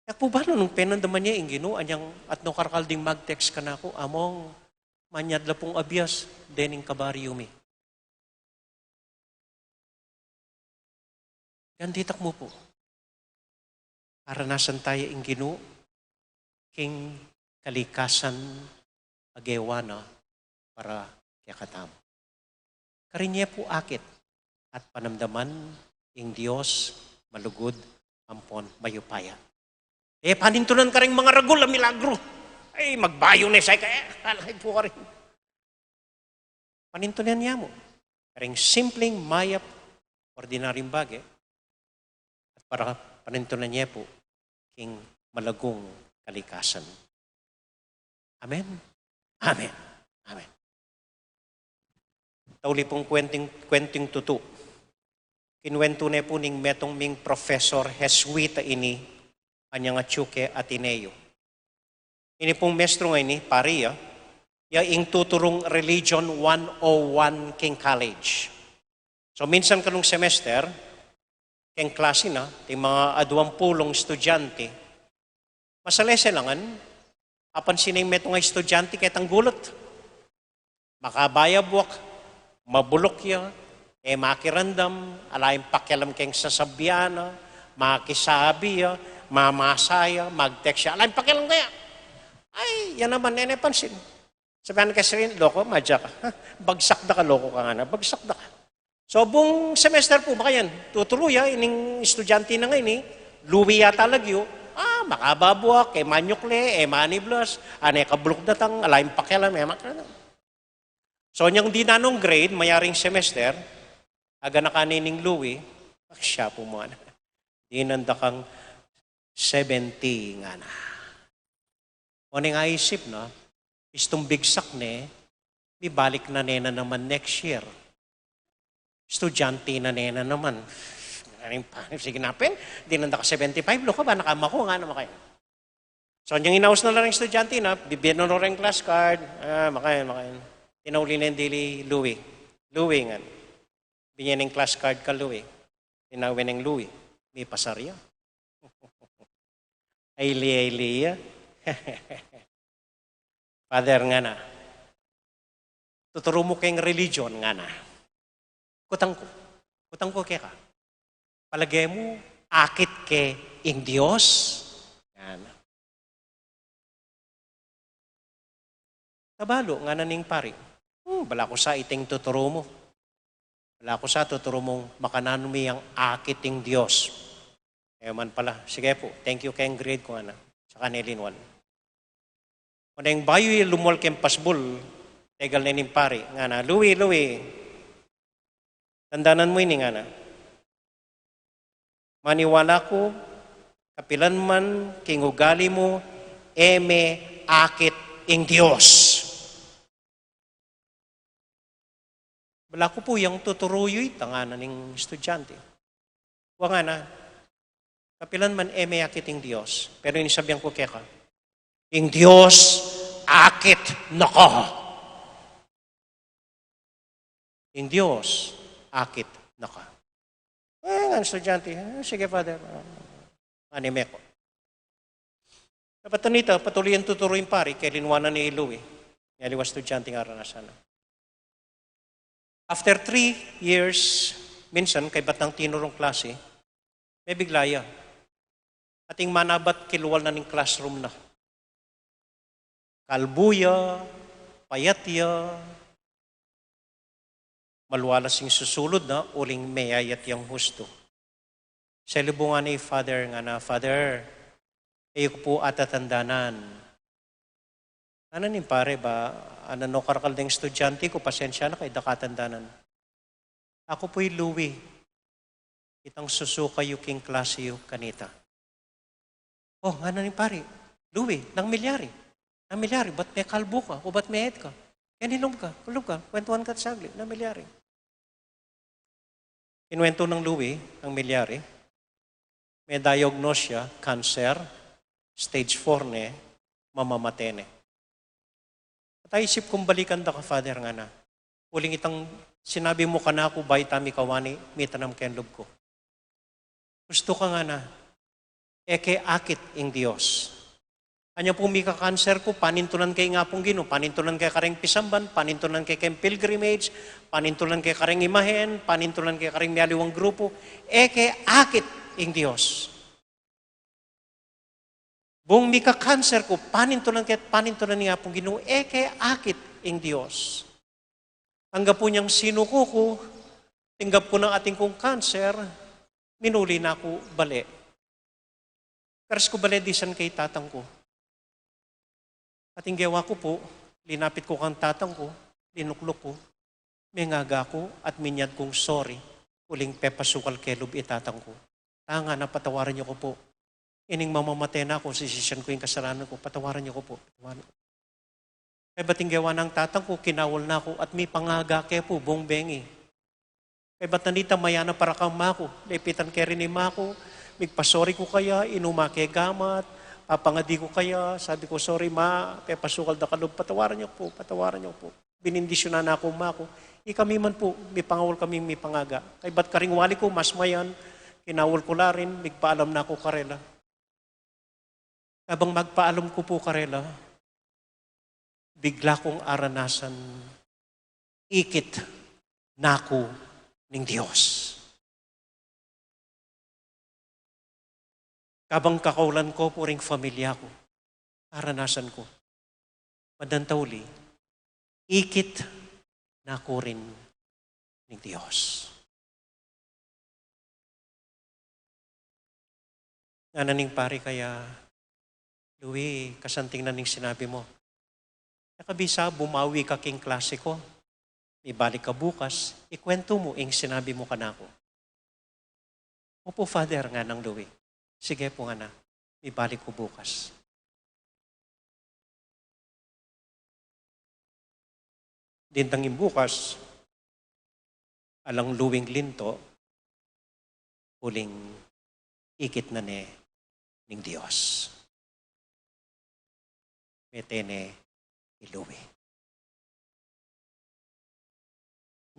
E ku balu nung penamdaman ye ing Ginu anyang at no karakal ding mag-text kanaku, Among, manyad la pung abias dening kabaryu mi. Ganditak mu pu. Aranasan taya ing Ginu king kalikasan a gewa na para kekatamu. Karin ye pu akit at panamdaman ing Dios malugud ampon mayupaya. E panintunan karing mangaragul a milagru. Ay, magbayu ne sa ika, e, alay pu karin. Panintunan ya mu karing simpleng mayap, ordinaryung bage, at para panintunan ye pu king malagung kalikasan. Amen. Amen. Amen. Tauli pung kwenting, kwenting tutu. Kinwentu ne pu ning metung ming profesor Jesuita ini, anyang atyu ke Ateneo. Ini pung mestru ngeni, pari ya, ya ing tuturung Religion one oh one king college. So, minsan kanung semester, keng klasi na, ting mga aduang pulung estudyante, masalese la ngan, apansin ne ing metung a estudyante ketang gulut. Makabaya buak, mabuluk ya, e makiramdam, ala yang pakialam keng sasabian na, makisabi ya, mamasa ya, mag-text ya, ala yang pakialam kaya. Ay, ya naman, e ne pansin. Sabian ke sirin, loko, madya ka. Bagsak da ka, loko ka ngana, bagsak da ka. So, buung semester pu, makayan, tutulu ya, ining estudyante na ngeni, luwi yata lagyu, a, makabaya buak, e manyukle, e maniblas, ane kabuluk datang, ala yang pakialam, e makiramdam. So, nyang dinanung grade, mayaring semester, Aganakan ne ning Louie, siya pu mu, ngana. Dinan da kang seventy, ngana. O, ning aisip na, istung bigsak ne, mibalik na ne na naman next year. Estudyante na ne na naman. Aning pa, sige na pin, dinan da ka seventy-five, luka ba, nakamaku, ngana, makain. So, anyang inaus na la ring estudyante na, bibie na no reng class card, ah, makain, makain. Tinauli ne dili Louie. Louie, ngana. Binye neng class card ka Louie. Tinauli neng Louie. Mipasar ya. Ay, li, ay, li, ya. Father, ngana, tuturu mu keng religion, ngana. Kutang ku, kutang ku keka, palage mu akit ke ing Dios? Ngana. Tabalu, ngana ning pari. Hmm, balaku sa iting tuturu mu. Balaku sa tuturu mung makananu mi yang akit ing Dios. E man pala, sige pu, thank you keng grade ku, ngana. Saka ne linwan. Oneng bayu ya lumwal keng pasbul, tegal ne ning pari, ngana, Louie, Louie, tandanan mu ini, ngana. Maniwala ku, kapilan man king ugali mu, e me akit ing Dios. Balaku pu yang tuturu yu ita, ngana ning estudyante. Wa, ngana, kapilan man e me akit ing Dios. Pero ing sasabian ku keka, ing Dios akit na ka. Ing Dios akit na ka. E, ngana ning estudyante, "Ah, sige, Father." Anime ku. Kapag nita, patuloy yang tuturu ing pari, keng linwanan ne i Louie. Aliwa estudyante, ngana, sana. After three years, minsan, kaybat nang tinurung klase, mebigla ya. Ating manabat kilwal na ning classroom na. Kalbu ya, payat ya, malualas ing susulud na, uling meyayat yang hustu. Selubungan ne i Father, ngana, "Father, e ku pu atatandanan." Ngana ning pari, "Ba, anan no karakal deng estudyante ku, pasensya na ka, e da ka atandanan." "Aku pu i Louie, itang susuka yu king klase yu kanita." "O," ngana ning pari, "Louie, nang milyari? Nang milyari, ba't mekalbu ka? O ba't meyayat ka? Keni, lum ka, lum ka, kwentuhan ka at saglit, nang milyari?" Kinuwentu nang Louie nang milyari. Me-diagnose ya, cancer, stage four ne, mamamate ne. At aisip kung balikan da ka, Father, ngana. Uling itang sinabi mu kanaku, bayu ta mikawani, mitanam keng lub ku. Gustu ka, ngana, e ke akit ing Dios. Anya pung mika-cancer ku, panintunan ke ing Apung Ginu, panintunan ke kareng pisamban, panintunan ke keng pilgrimage, panintunan ke kareng imahen, panintunan ke kareng mialiwang grupu, e ke akit ing Dios. Bung mika-cancer ku, panintunan ke, panintunan ning Apung Ginu, e ke akit ing Dios. Anggapu nyang sinuku ku, tinggap ku nang atin kung cancer, minuli na ku bale. Karas ku bale disan kei tatang ku. Ating gewa ku pu, linapit ku kang tatang ku, linukluk ku, mengaga ku at minyad kung sorry, uling pepasukal ke lub i tatang ku. Tang, ngana, patawaran yu ku pu. Ining mamamate na ku, sisisian ku ing kasalanan ku, patawaran yu ku pu. Patawaran yu ku. Kaybat ing gewa nang tatang ku, kinaul na ku at mipangaga ke pu, bung bengi. Kaybat na nita, mayana para kang ma ku, lepitan ke rin ing ma ku, migpa-sorry ku keya, inuma ke gamat, papangadi ku keya, sabi ku, "Sorry, Ma, pepasukal da ka lub, patawaran yu ku pu, patawaran yu ku pu." Binindisyunan na ku ing ma ku. Ikami man pu, mipangaul kaming mipangaga. Kaybat karing wali ku, mas mayan, kinaul ku la rin, migpaalam na ku karela. Kabang magpaalam ku pu karela, bigla kung aranasan, ikit na ku ning Dios. Kabang kakaulan ku pu ring familia ku, aranasan ku, madantauli, ikit na ku rin ning Dios. Ngana ning pari kaya, "Louie, kasanting na ning sinabi mu. E ka bisa bumawi ka king klase ku? Mibalik ka bukas, ikuwentu mu ing sinabi mu kanaku. "Opo, Father," ngana nang Louie. "Sige pu," ngana, "mibalik ku bukas." Dindang ing bukas, alang Louie-ng linto, uling ikit na ne ning Dios. Mete ne i Louie.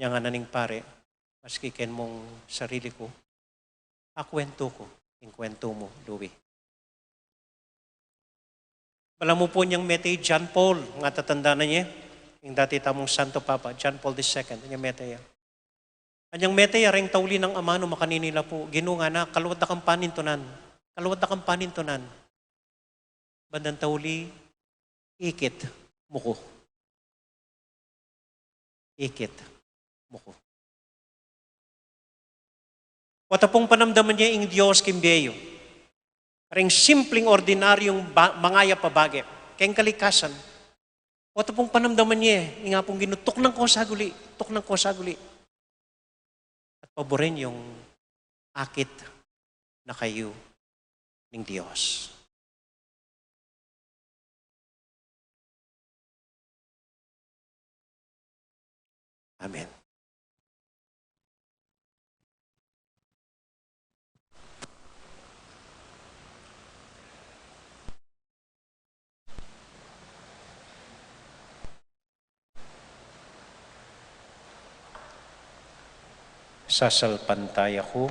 Nya ngana ning pari, "Maski ken mung sarili ku, akuwentu ku ing kuwentu mu, Louie." Balamu pu inyang mete i John Paul, nga tatandanan ye, ing dati tamung Santo Papa, John Paul the Second, inyang mete ya. Anyang mete ya reng tauli nang amanu makanini la pu, "Ginu," ngana, "kaluat da kang panintunan. Kaluat da kang panintunan. Bandang tauli, ikit mu ku. Ikit mu ku." Oto pung panamdaman ye ing Dios king bie yu. Reng simpleng ordinaryung ba-, mangayap a bage keng kalikasan. Oto pung panamdaman ye, ing Apung Ginu, tuknang ko sa guli, tuknang ko sa guli. At paburen yung akit na kayu ning Dios. Amen. Sasalpantaya ku.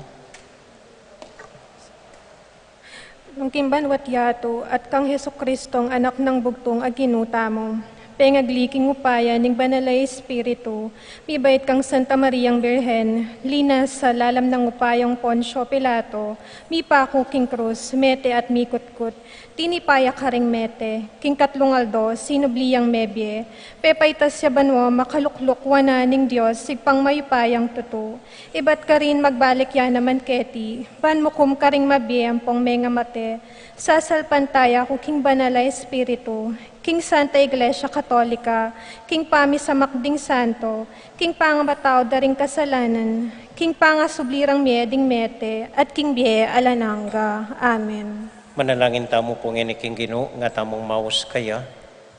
Nung king banwa't yatu, at kang Jesucristong Anak nang Bugtung a Ginu tamu, pengagli king upaya ning Banal a Espiritu, mibait kang Santa Mariang Birhen, linas sa lalam nang upayang Poncio Pilato, mipaku king krus, mete at mikutkut, tinipa ya karing mete, king katlung aldo, sinubli yang mebie, pepaitas ya banua, makalukluk wanan ning Dios, Ibpang mayupayang tutu. Ibat karin magbalik ya naman keti, ban mukum karing mabie ampong mengamate. Sasalpantaya ku king Banal a Espiritu, king Santa Iglesia Katolika, king pamisamak ding santo, king pangamatawad da ring kasalanan, king pangasubli rang mie ding mete, at king bie alang angga. Amen. Manalangin tamu pu ngeni king Ginu, nga tamung maus kaya,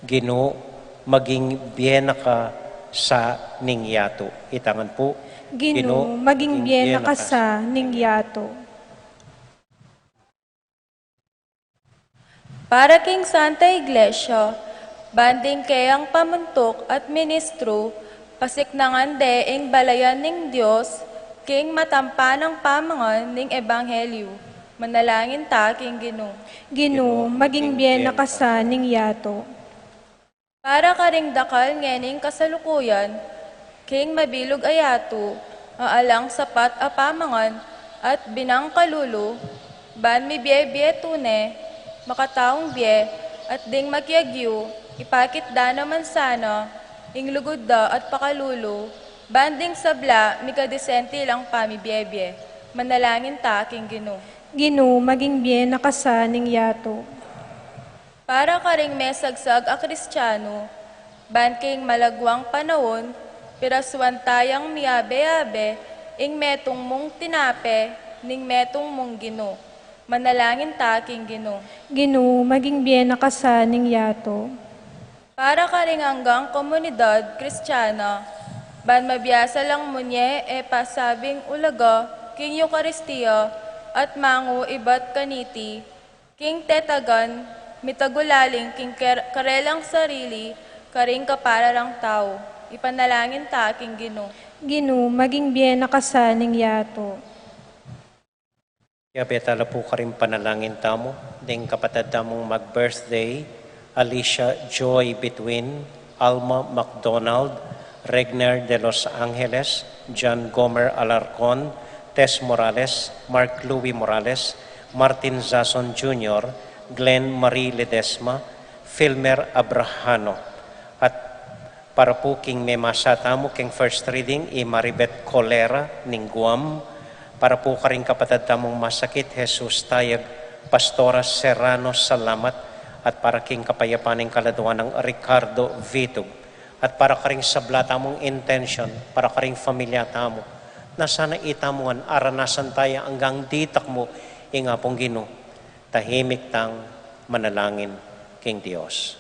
Ginu, maging bie na ka sa ning yatu. Itang ngan pu, Ginu, maging bie na ka sa ning yatu. Para king Santa Iglesia, ban ding keyang pamuntuk at ministru, pasiknangan de ing balayan ning Dios, king matampan a pamangan ning ebanghelyu. Manalangin ta king Ginu. Ginu, maging bie na ka sa ning yatu. Para karing dakal ngening kasalukuyan, king mabilug a yatu, a alang sapat a pamangan, at binang kalulu, ban mibie-bie tune, makataung bie, at ding makiagyu, ipakit da naman sana, ing lugud da at pakalulu, ban ding sabla, mikadisenti lang pamibie-bie. Manalangin ta king Ginu. Ginu, maging bie na ka sa ning yatu. Para karing mesagsag a Kristianu, ban king malagwang panaun, pirasuan tayang miyabe-yabe, ing metung mung tinape, ning metung mung Ginu. Manalangin ta king Ginu. Ginu, maging bie na ka sa ning yatu. Para karing anggang komunidad Kristiana, ban mabiasa lang munye e pasabing ulaga, king Eukaristia, at mangu ibat kaniti, king tetagan, mitagulaling king ker-, karelang sarili, karing kapara rang tau. Ipanalangin ta king Ginu. Ginu, maging bie na ka sa ning yatu. Yabe tala pu karing panalangin tamu, ding kapatad tamung mag-birthday, Alicia Joy Bituin, Alma MacDonald, Regner de los Angeles, John Gomer Alarcon, Tess Morales, Mark Louis Morales, Martin Zason Junior, Glenn Marie Ledesma, Filmer Abrahano, at para pu king memasa tamu king first reading, i Maribet Colera ning Guam, para pu karing kapatad tamung masakit, Jesus Tayag, Pastora Serrano Salamat, at para king kapayapan ning kaladua nang Ricardo Vitug. At para karing sabla tamung intention, para karing familia tamu, na sana itamu ngan aranasan taya anggang ditak mu, ing Apung Ginu, tahimik tang manalangin king Dios.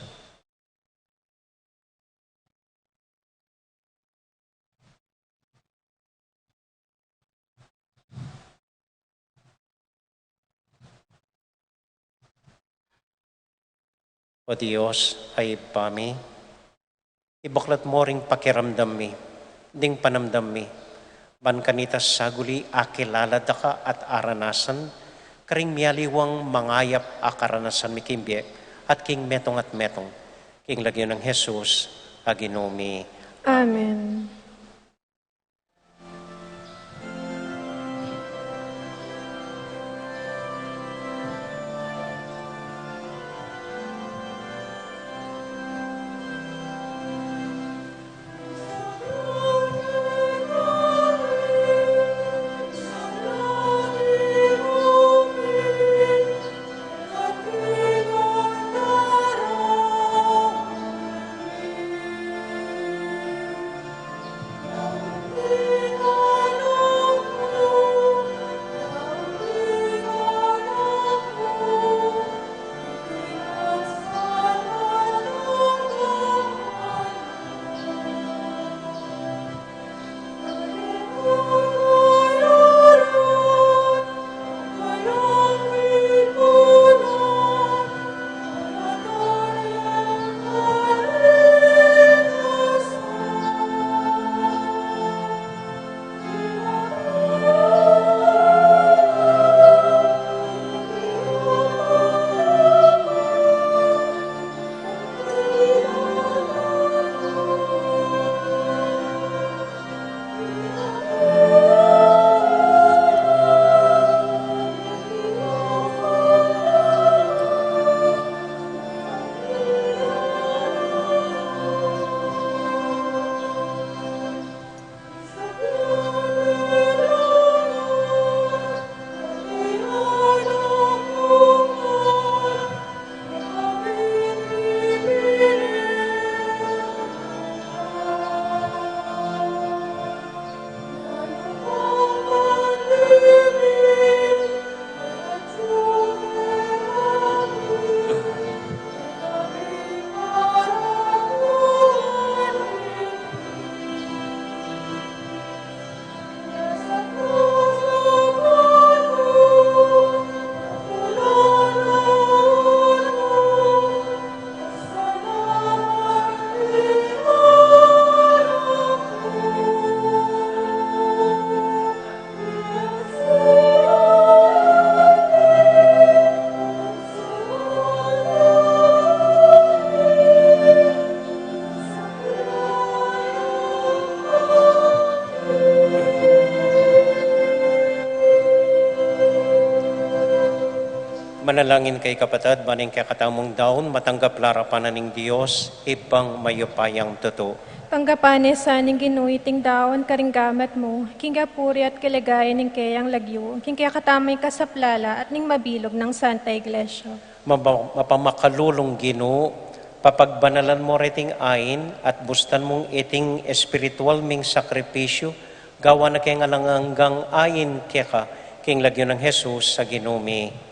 O Dios, a Ibpa mi, ibaklat mu ring pakiramdam mi, ding panamdam mi, ban kanita saguli akilala da ka at aranasan, karing mialiwang mangayap a karanasan mi king bie, at king metung at metung, king lagyu nang Jesus, a Ginu mi. Amen. Manalangin kayu, kapatad, ban ing kekatamung daun matanggap la arapan na ning Dios, Ibpang mayupayang tutu. Tanggapan ne sa ning Ginu iting daun karing gamat mu, king kapurian at kaligayan ning keyang lagyu, king kekatamung kasaplalan at ning mabilug nang Santa Iglesia. Mapa-, mapamakalulung Ginu, papagbanalan mu reting ain, at bustan mung iting espiritual ming sakripisyu, gawan na keng alang anggang ain keka, king lagyu nang Jesus a Ginu mi.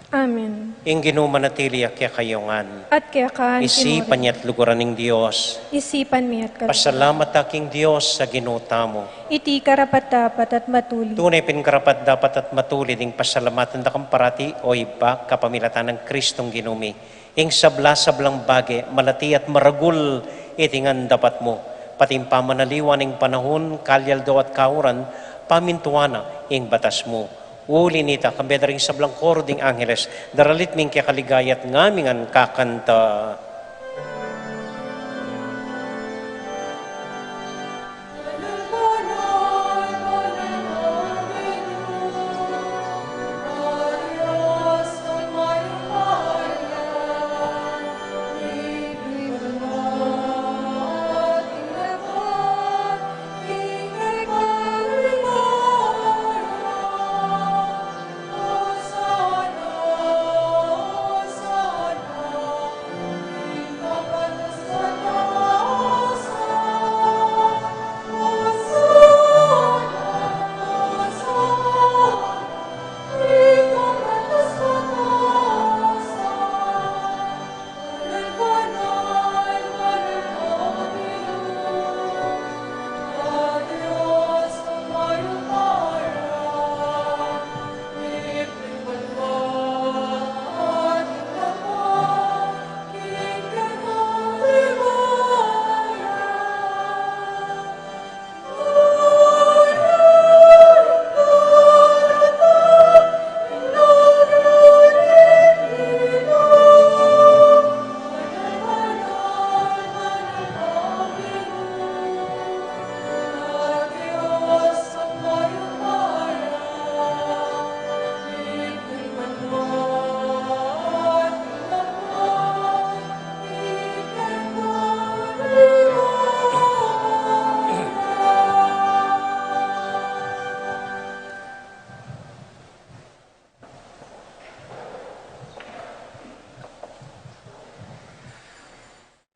Amen. Ing Ginu manatili ya kekayu ngan. At keka naman. Isipan ya at luguran ning Dios. Isipan mi at kaluguran. Pasalamat ta king Dios a Ginu tamu. Iti karapat-dapat at matulid. Tune pin karapat-dapat at matulid ing pasalamatan da kang parati, o Ibpa, kapamilatan nang Kristong Ginu mi. Ing sabla-sablang bage, malati at maragul, iti ngan dapat mu. Pati ing pamanaliwa ning panaun, kalyaldo at kauran, pamintuan na ing batas mu. Uli nita, kambe da ring sablang koro ding angeles, daralit mi ing kekaligaya at ngamingan kakanta.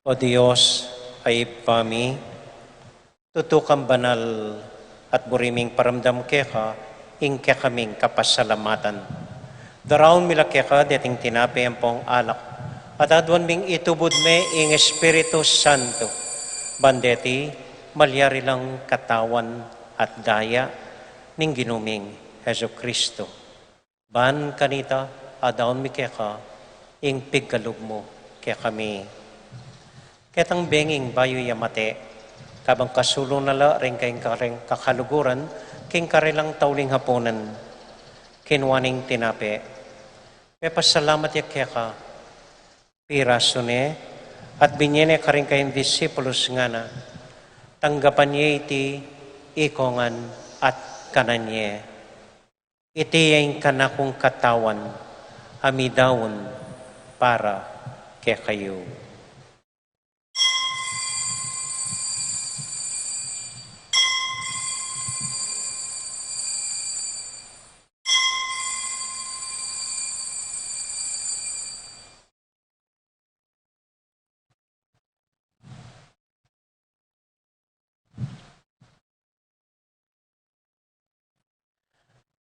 O Dios, a Ibpa mi, tutu kang banal at buri ming paramdam keka ing kekaming kapasalamatan. Daraun mi la keka deting tinape ampong alak, at aduan ming itubud me ing Espiritu Santo, ban deti malyari lang katawan at daya ning Ginu ming Jesucristo. Ban kanita, adaun mi keka ing pigkalub mu kekami. Ketang benging bayu ya mate, kabang kasulu na la ring keng kareng kakaluguran, king karelang tauling hapunan, kinua neng tinape, pepasalamat ya keka, pirasu ne, at binye ne karing kayang disipulus, ngana, tanggapan ye iti ikongan at kanan ye. Iti ya ing kanakung katawan, a midaun para kekayu.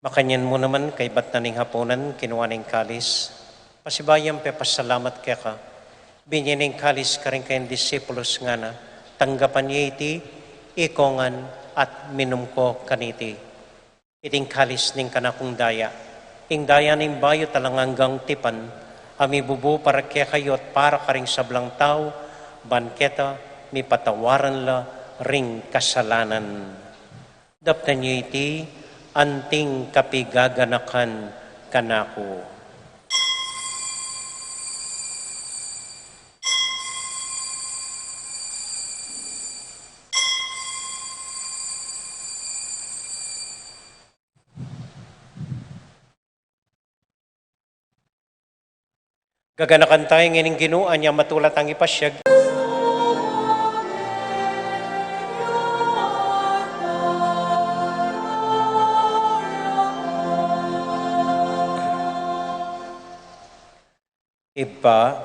Makanyan mu naman, kaybat na ning hapunan, kinua neng kalis, pasibayu yang pepasalamat keka, binye neng kalis karing kayang disipulus, ngana, tanggapan ye iti ikongan at minum ko kaniti. Iting kalis ning kanakung daya, ing daya ning bayu at alang anggang tipan, a mibubu para kekayu at para karing sablang tau, ban keta mipatawaran la ring kasalanan. Daptan yu iti anting kapigaganakan kanaku. Gaganakan tamu ngening Ginu, anya matula tang ipasiag. Ibpa,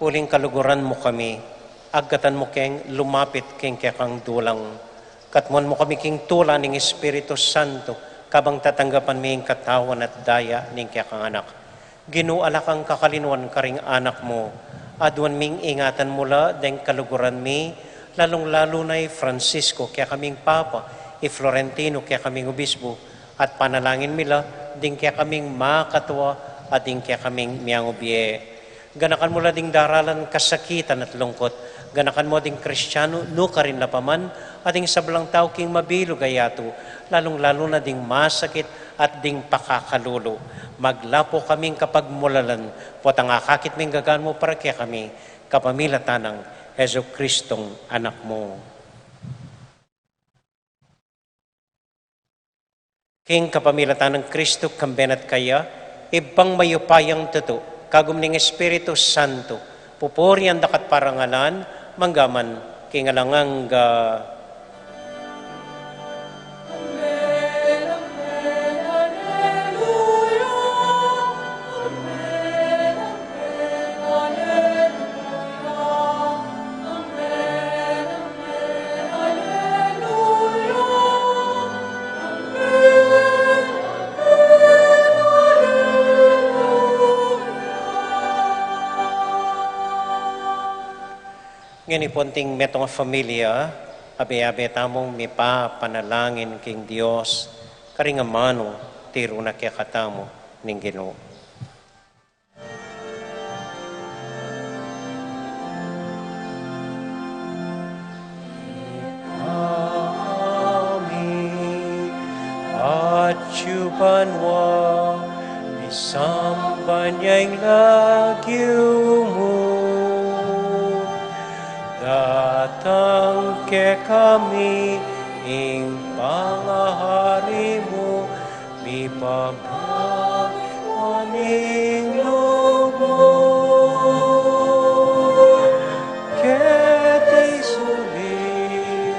uling kaluguran mu kami, agkatan mu keng lumapit king kekang dulang. Katmuan mu kami king tula ning Espiritu Santo, kabang tatanggapan mi ing katawan at daya ning kekang Anak. Ginu, ala kang kakalinuan karing anak mu. Aduan ming ingatan mu la deng kaluguran mi, lalung-lalu na i Francisco, kekaming Papa, i Florentino, kekaming Obispo, at panalangin mi la ding kekaming makatua at ding kekaming miangubie. Ganakan mu la ding daralan kasakitan at lungkut. Ganakan mu ding Kristiano nukarin la pa man, at ding sablang tau king mabilug a yatu, lalung-lalu na ding masakit at ding pakakalulu. Maglapu kaming kapagmulalan, potang akakit ming gagan mu para kekami, kapamilatan nang Jesucristong Anak mu. King kapamilatan nang Kristo, kambe na at kaya, Ibpang mayupayang tutu, kagum ning Espiritu Santo, pupurian da ka at parangalan, mangga man king alang angga. Ngeni pu anting metung a familia, abe-abe tamung mipapanalangin king Dios, karing amanu tiru na kekatamu ning Ginu. Amin. Atyu banua, misamban ya ing lagyu mu. Datang kekami ing pangahari mu, mipababa ing lub mu keti sulip.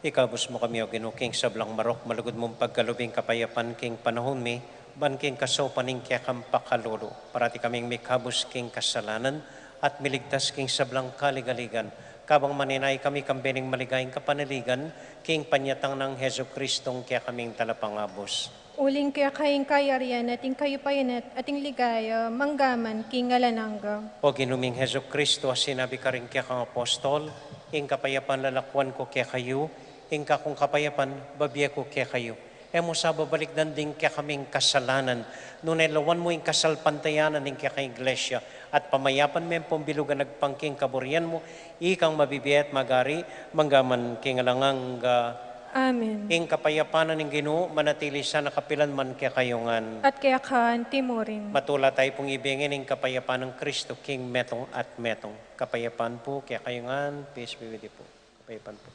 Ikabus mu kami, O Ginu, king sablang marok, malugud mung pagkalub ing kapayapan king panaun mi, ban king kasaupan ning kekang pakalulu, parati kaming mikabus king kasalanan, at miligtas king sablang kaligaligan, kabang maninaya kami kambe ning maligayang kapanaligan, king panyatang nang Jesucristo ing kekaming Talapangabus. Uling keka ing kayarian at ing kayupayan at ing ligaya, mangga man king alang angga. O Ginu ming Jesucristo, a sinabi karing kekang apostol, ing kapayapan lalakwan ku kekayu, ing kakung kapayapan bibie ku kekayu. E mu sa babalikdan ding kekaming kasalanan, nune lawan mu ing kasalpantayanan ning kekang Iglesia, at pamayapan me ampong bilugan agpang king kaburian mu, ikang mabibie at magari, mangga man king alang angga. Amen. Ing kapayapan ning Ginu manatili sana kapilan man kekayu ngan. At keka anti mu rin. Matula tayu pung ibie ngan ing kapayapan nang Kristo king metung at metung. Kapayapan pu kekayu ngan, peace be with you pu. Kapayapan pu.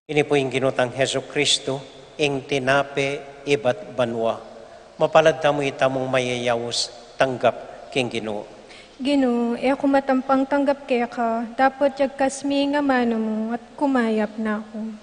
Ini pu ing Ginu tang Jesucristo, ing tinape ibat banua. Mapalad tamu itamung mayayaus tanggap king Ginu. Ginu, e ku matampang tanggap keka, dapot yagkas me ing amanu mu at kumayap na ku.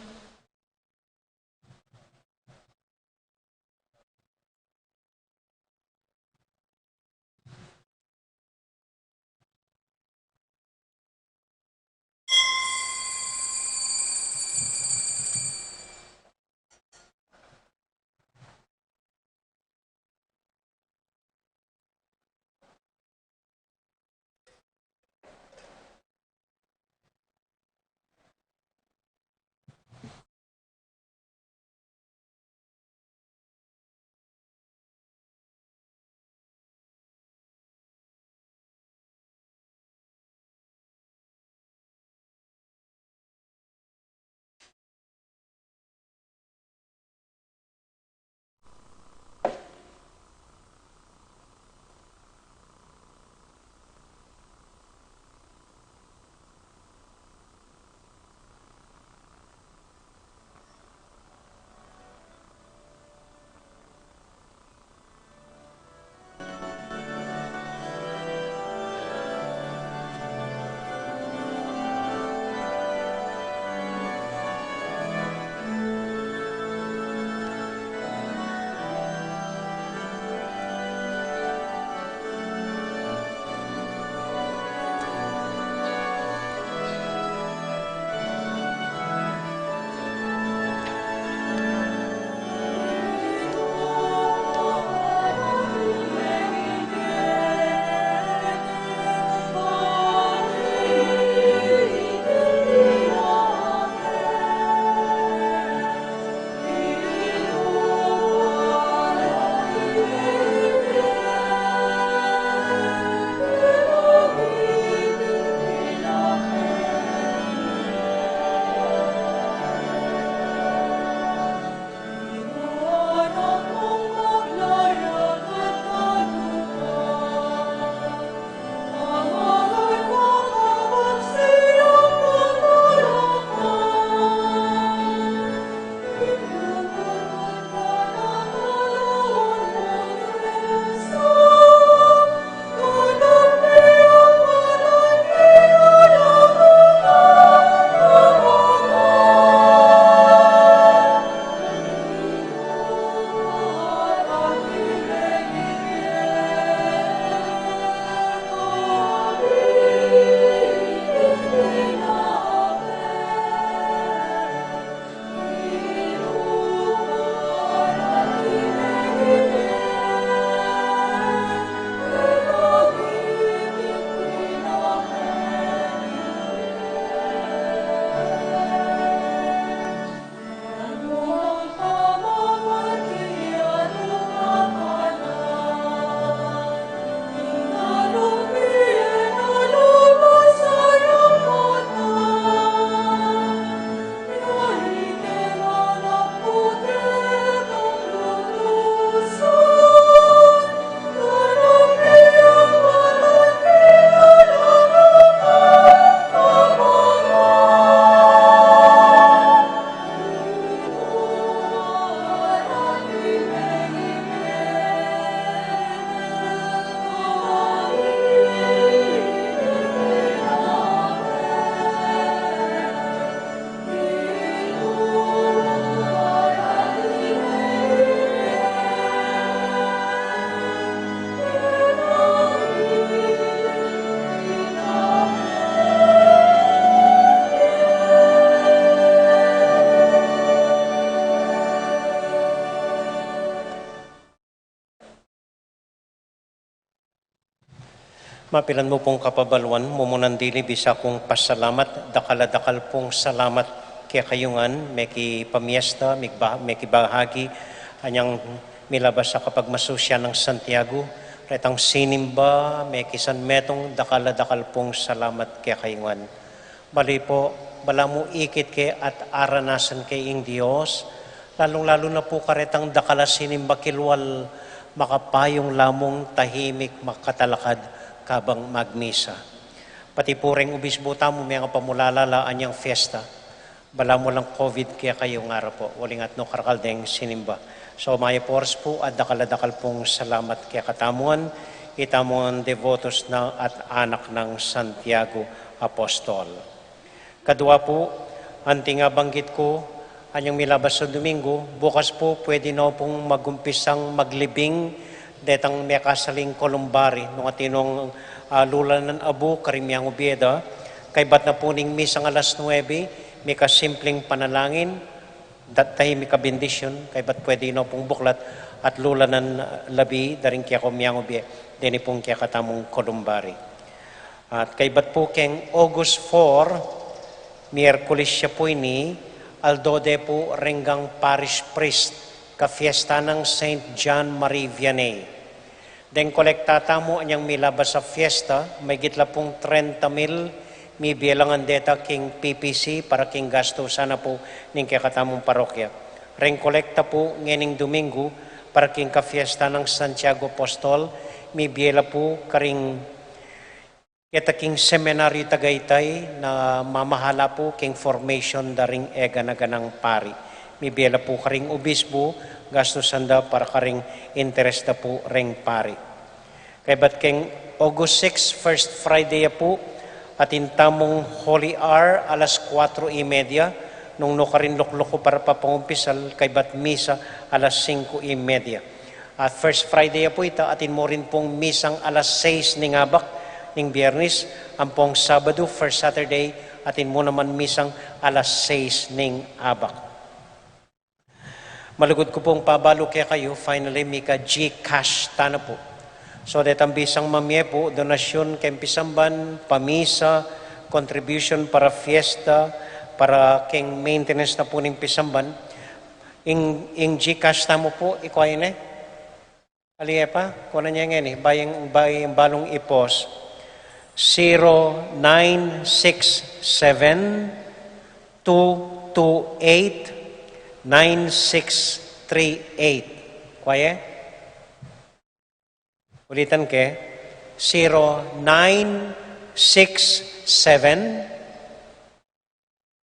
Mapilan mu pung kapabaluan, mumunan dili bisa kung pasalamat, dakal a dakal pung salamat kekayu ngan, meki pamiesta, meki ba-, meki bahagi, anyang milabas a kapagmasusyan nang Santiago, retang sinimba, meki San Metung, dakal a dakal pung salamat kekayu ngan. Bali pu, balamu ikit ke at aranasan ke ing Dios, lalung-lalu na pu karetang dakal a sinimba kilwal, makapayung la mung tahimik makatalakad kabang magmisa. Pati pu reng ubisbu tamu, mengapamulala la anyang fiesta. Balamu lang COVID kekayu ngara pu, uling atyu karakal deng sinimba. So, mayap a oras pu, at dakal a dakal pung salamat kekatamu ngan, itamu ngan devotos na at anak nang Santiago Apostol. Kadua pu, anting a banggit ku, anyang milabas a Domingo, bukas pu pwede no pung magumpisang maglibing detang mekasaling columbary, nung atinong, ah, lulanan abu karing miangubie da, kaybat na pu ning misang alas nuebe, mika simpleng panalangin, dat tahimik a bendisyun, kaybat pwede no pung buklat at lulanan, ah, labi da ring keka miangubie, deni pung kekatamung columbary. At kaybat pu keng August four, Miyerkules ya pu ini, aldo de pu renggang parish priest, kafiesta nang Saint John Marie Vianney. Deng kolekta tamu anyang milabas a fiesta, maygit la pung trenta mil, mibie la ngan deta king P P C para king gastusan na pu ning kekatamung parokya. Reng kolekta pu ngening Domingo para king kafiesta nang Santiago Apostol, mibie la pu karing keta king Seminaryo Tagaytay na mamahala pu king formation da ring eganaganang pari. Mibie la pu karing obisbu, gastusan da para karing interes da pu reng pari. Kaybat keng August six, first Friday ya pu, atin tamung Holy Hour alas kuatro y media, nung nukarin lukluk ku para papangumpisal, kaybat misa alas singko y media. At first Friday ya pu ita, atin mu rin pung misang alas sais ning abak ning Biyernes, ampong Sabado, first Saturday, atin mu naman misang alas sais ning abak. Malugud ku pung pabalu kekayu, finally, mika GCash tana pu. So, detang bisang mamie pu, donasyun keng pisamban, pamisa, contribution para fiesta, para keng maintenance na pu ning pisamban, Ing, ing GCash tamu pu, ikwa ine? Ali e pa, kunan ye ngeni, baying, baying balung i-post. Zero nine six seven two two eight nine six three eight. Kwa ye? Ulitan ke, zero nine six seven,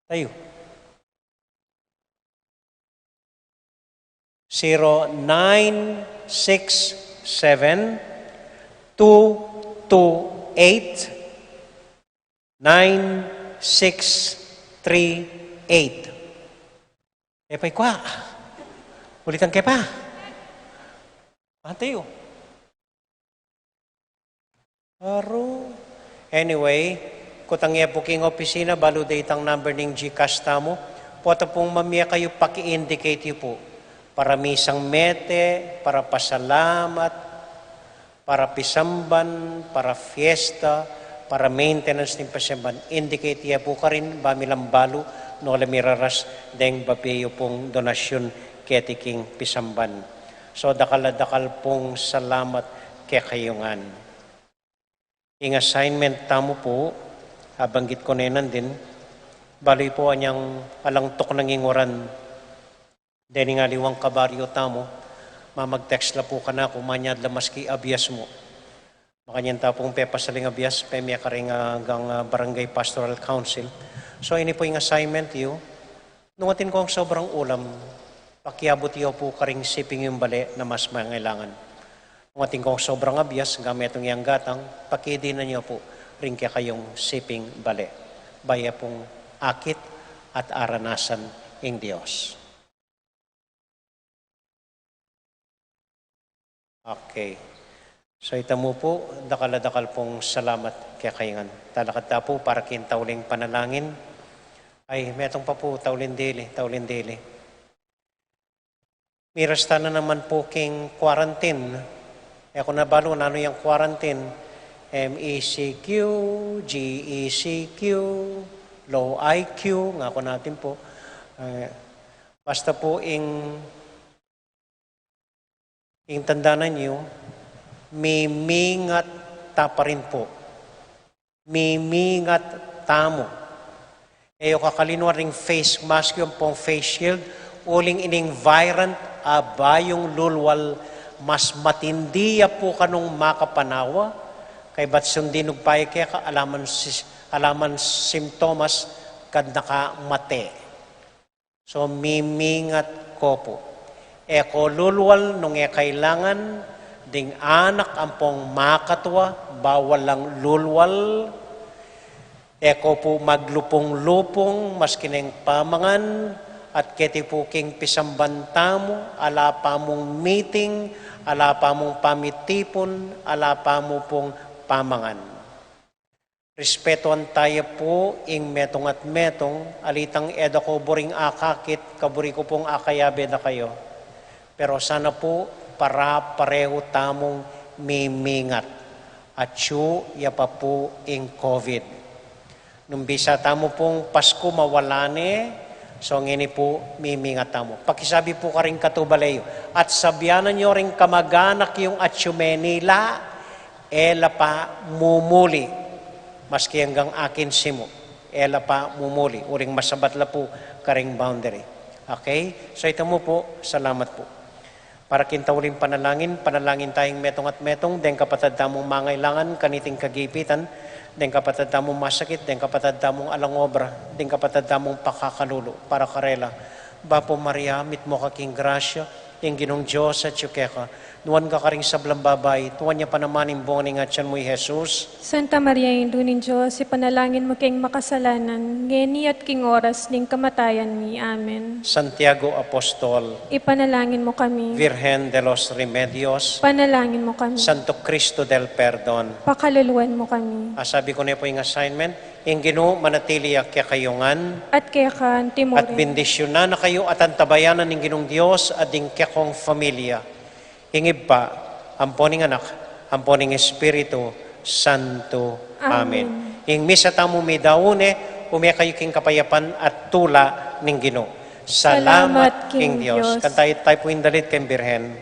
tayu. Zero nine six seven two two eight nine six three eight. E pa ikwa. Ulitan ke pa. Ante yu. Aru. Anyway, kutang ye pu king opisina, balu de itang number ning GCash tamu. Pota pung mamie kayu, paki-indicate yu pu. Para misang mete, para pasalamat, para pisamban, para fiesta, para maintenance ning pisamban. Indicate ye pu karin, ba mi lang balu, nu la miraras deng babie yu pung donasyun keti king pisamban. So, dakal a dakal pung salamat kekayu ngan. Ing assignment tamu pu, abanggit ku ne nandin, balu pu anyang alang tuknang ing uran dening aliwang kabaryo tamu, mamag-text la pu kanaku, manyad la maski abias mu. Makanyan ta pung pepasal ing abias, pemie karing, ah, gang, ah, Barangay Pastoral Council. So, ini pu ing assignment yu, nung atin kong sobrang ulam, pakiabut yu pu karing siping yung bale na mas mangailangan. Nung atin kong sobrang abias, gametung yang gatang, pakidinan yu pu ring kekayung siping bale. Baya pung akit at aranasan ing Dios. Okay. So, ita mu pu, dakal a dakal pung salamat kekayu ngan. Talakad ta pu para king tauling panalangin. Ay, metung pa pu, tauling dili, tauling dili. Miras ta na naman pu king quarantine. E ku na balu nanu yang quarantine. M E C Q, G E C Q, low I Q, nga ku natin po. Eh, basta po ing, ing tandaan yu, mimingat ta pa rin po. Mimingat tamu. E yu kakalingwan ring face mask yu ampong face shield, uling ining variant a bayung lulwal mas matindi ya pu kanung makapanawa, kaybat sundin nung paya keka ala man si-, ala man simptomas, kadna ka mate. So, mimingat ko pu. E ko lulwal nung e kailangan, ding anak ampong makatua, bawal lang lulwal. E ko pu maglupung-lupung, maski neng pamangan, at keti pu king pisamban tamu, ala pa mung meeting, ala pa mung pamitipun, ala pa mu pung pamangan. Respetuan taya pu ing metung at metung, alitang e da ko buring akakit, kaburi ku pung akayabe da kayu. Pero sana pu, para-parehu tamung mimingat. Atyu ya pa pu ing COVID. Nung bisa tamu pung Pasku mawala ne, so ngeni pu mimingat tamu. Pakisabi pu karing katubale yu. At sabianan yu ring kamaganak yung atyu Manila, e la pa mumuli. Maski anggang akin simu, e la pa mumuli. Uling masabat la pu karing boundary. Okay? So ita mu pu, salamat pu. Para king tauling panalangin, panalangin tayung metung at metung, deng kapatad tamung mangailangan kaniting kagipitan, deng kapatad tamung masakit, deng kapatad tamung alang obra, deng kapatad tamung pakakalulu, para karela. Bapu Maria, mitmu ka king grasya, ing Ginung Dios atyu keka, nuan ka karing sablang babai, nuan ya pa naman ing bunga ning atian mu i Jesus. Santa Maria, Indu ning Dios, ipanalangin mu keng makasalanan, ngeni at king oras ning kamatayan mi. Amen. Santiago Apostol, ipanalangin mu kami. Virgen de los Remedios, panalangin mu kami. Santo Cristo del Perdon, pakaluluan mu kami. Ah, sabi ku ne pu ing assignment, ing Ginu manatili ya kekayu ngan. At keka anti mu rin. At bendisyunan na kayu at antabayanan ning Ginung Dios at ding kekong familia. Ing Ibpa, ampo ning Anak, ampo ning Espiritu Santo. Amen. Amen. Ing misa tamu midaun ne, ume kayu king kapayapan at tula ning Ginu. Salamat king Dios. Kanta tayu pu ing dalit keng Birhen.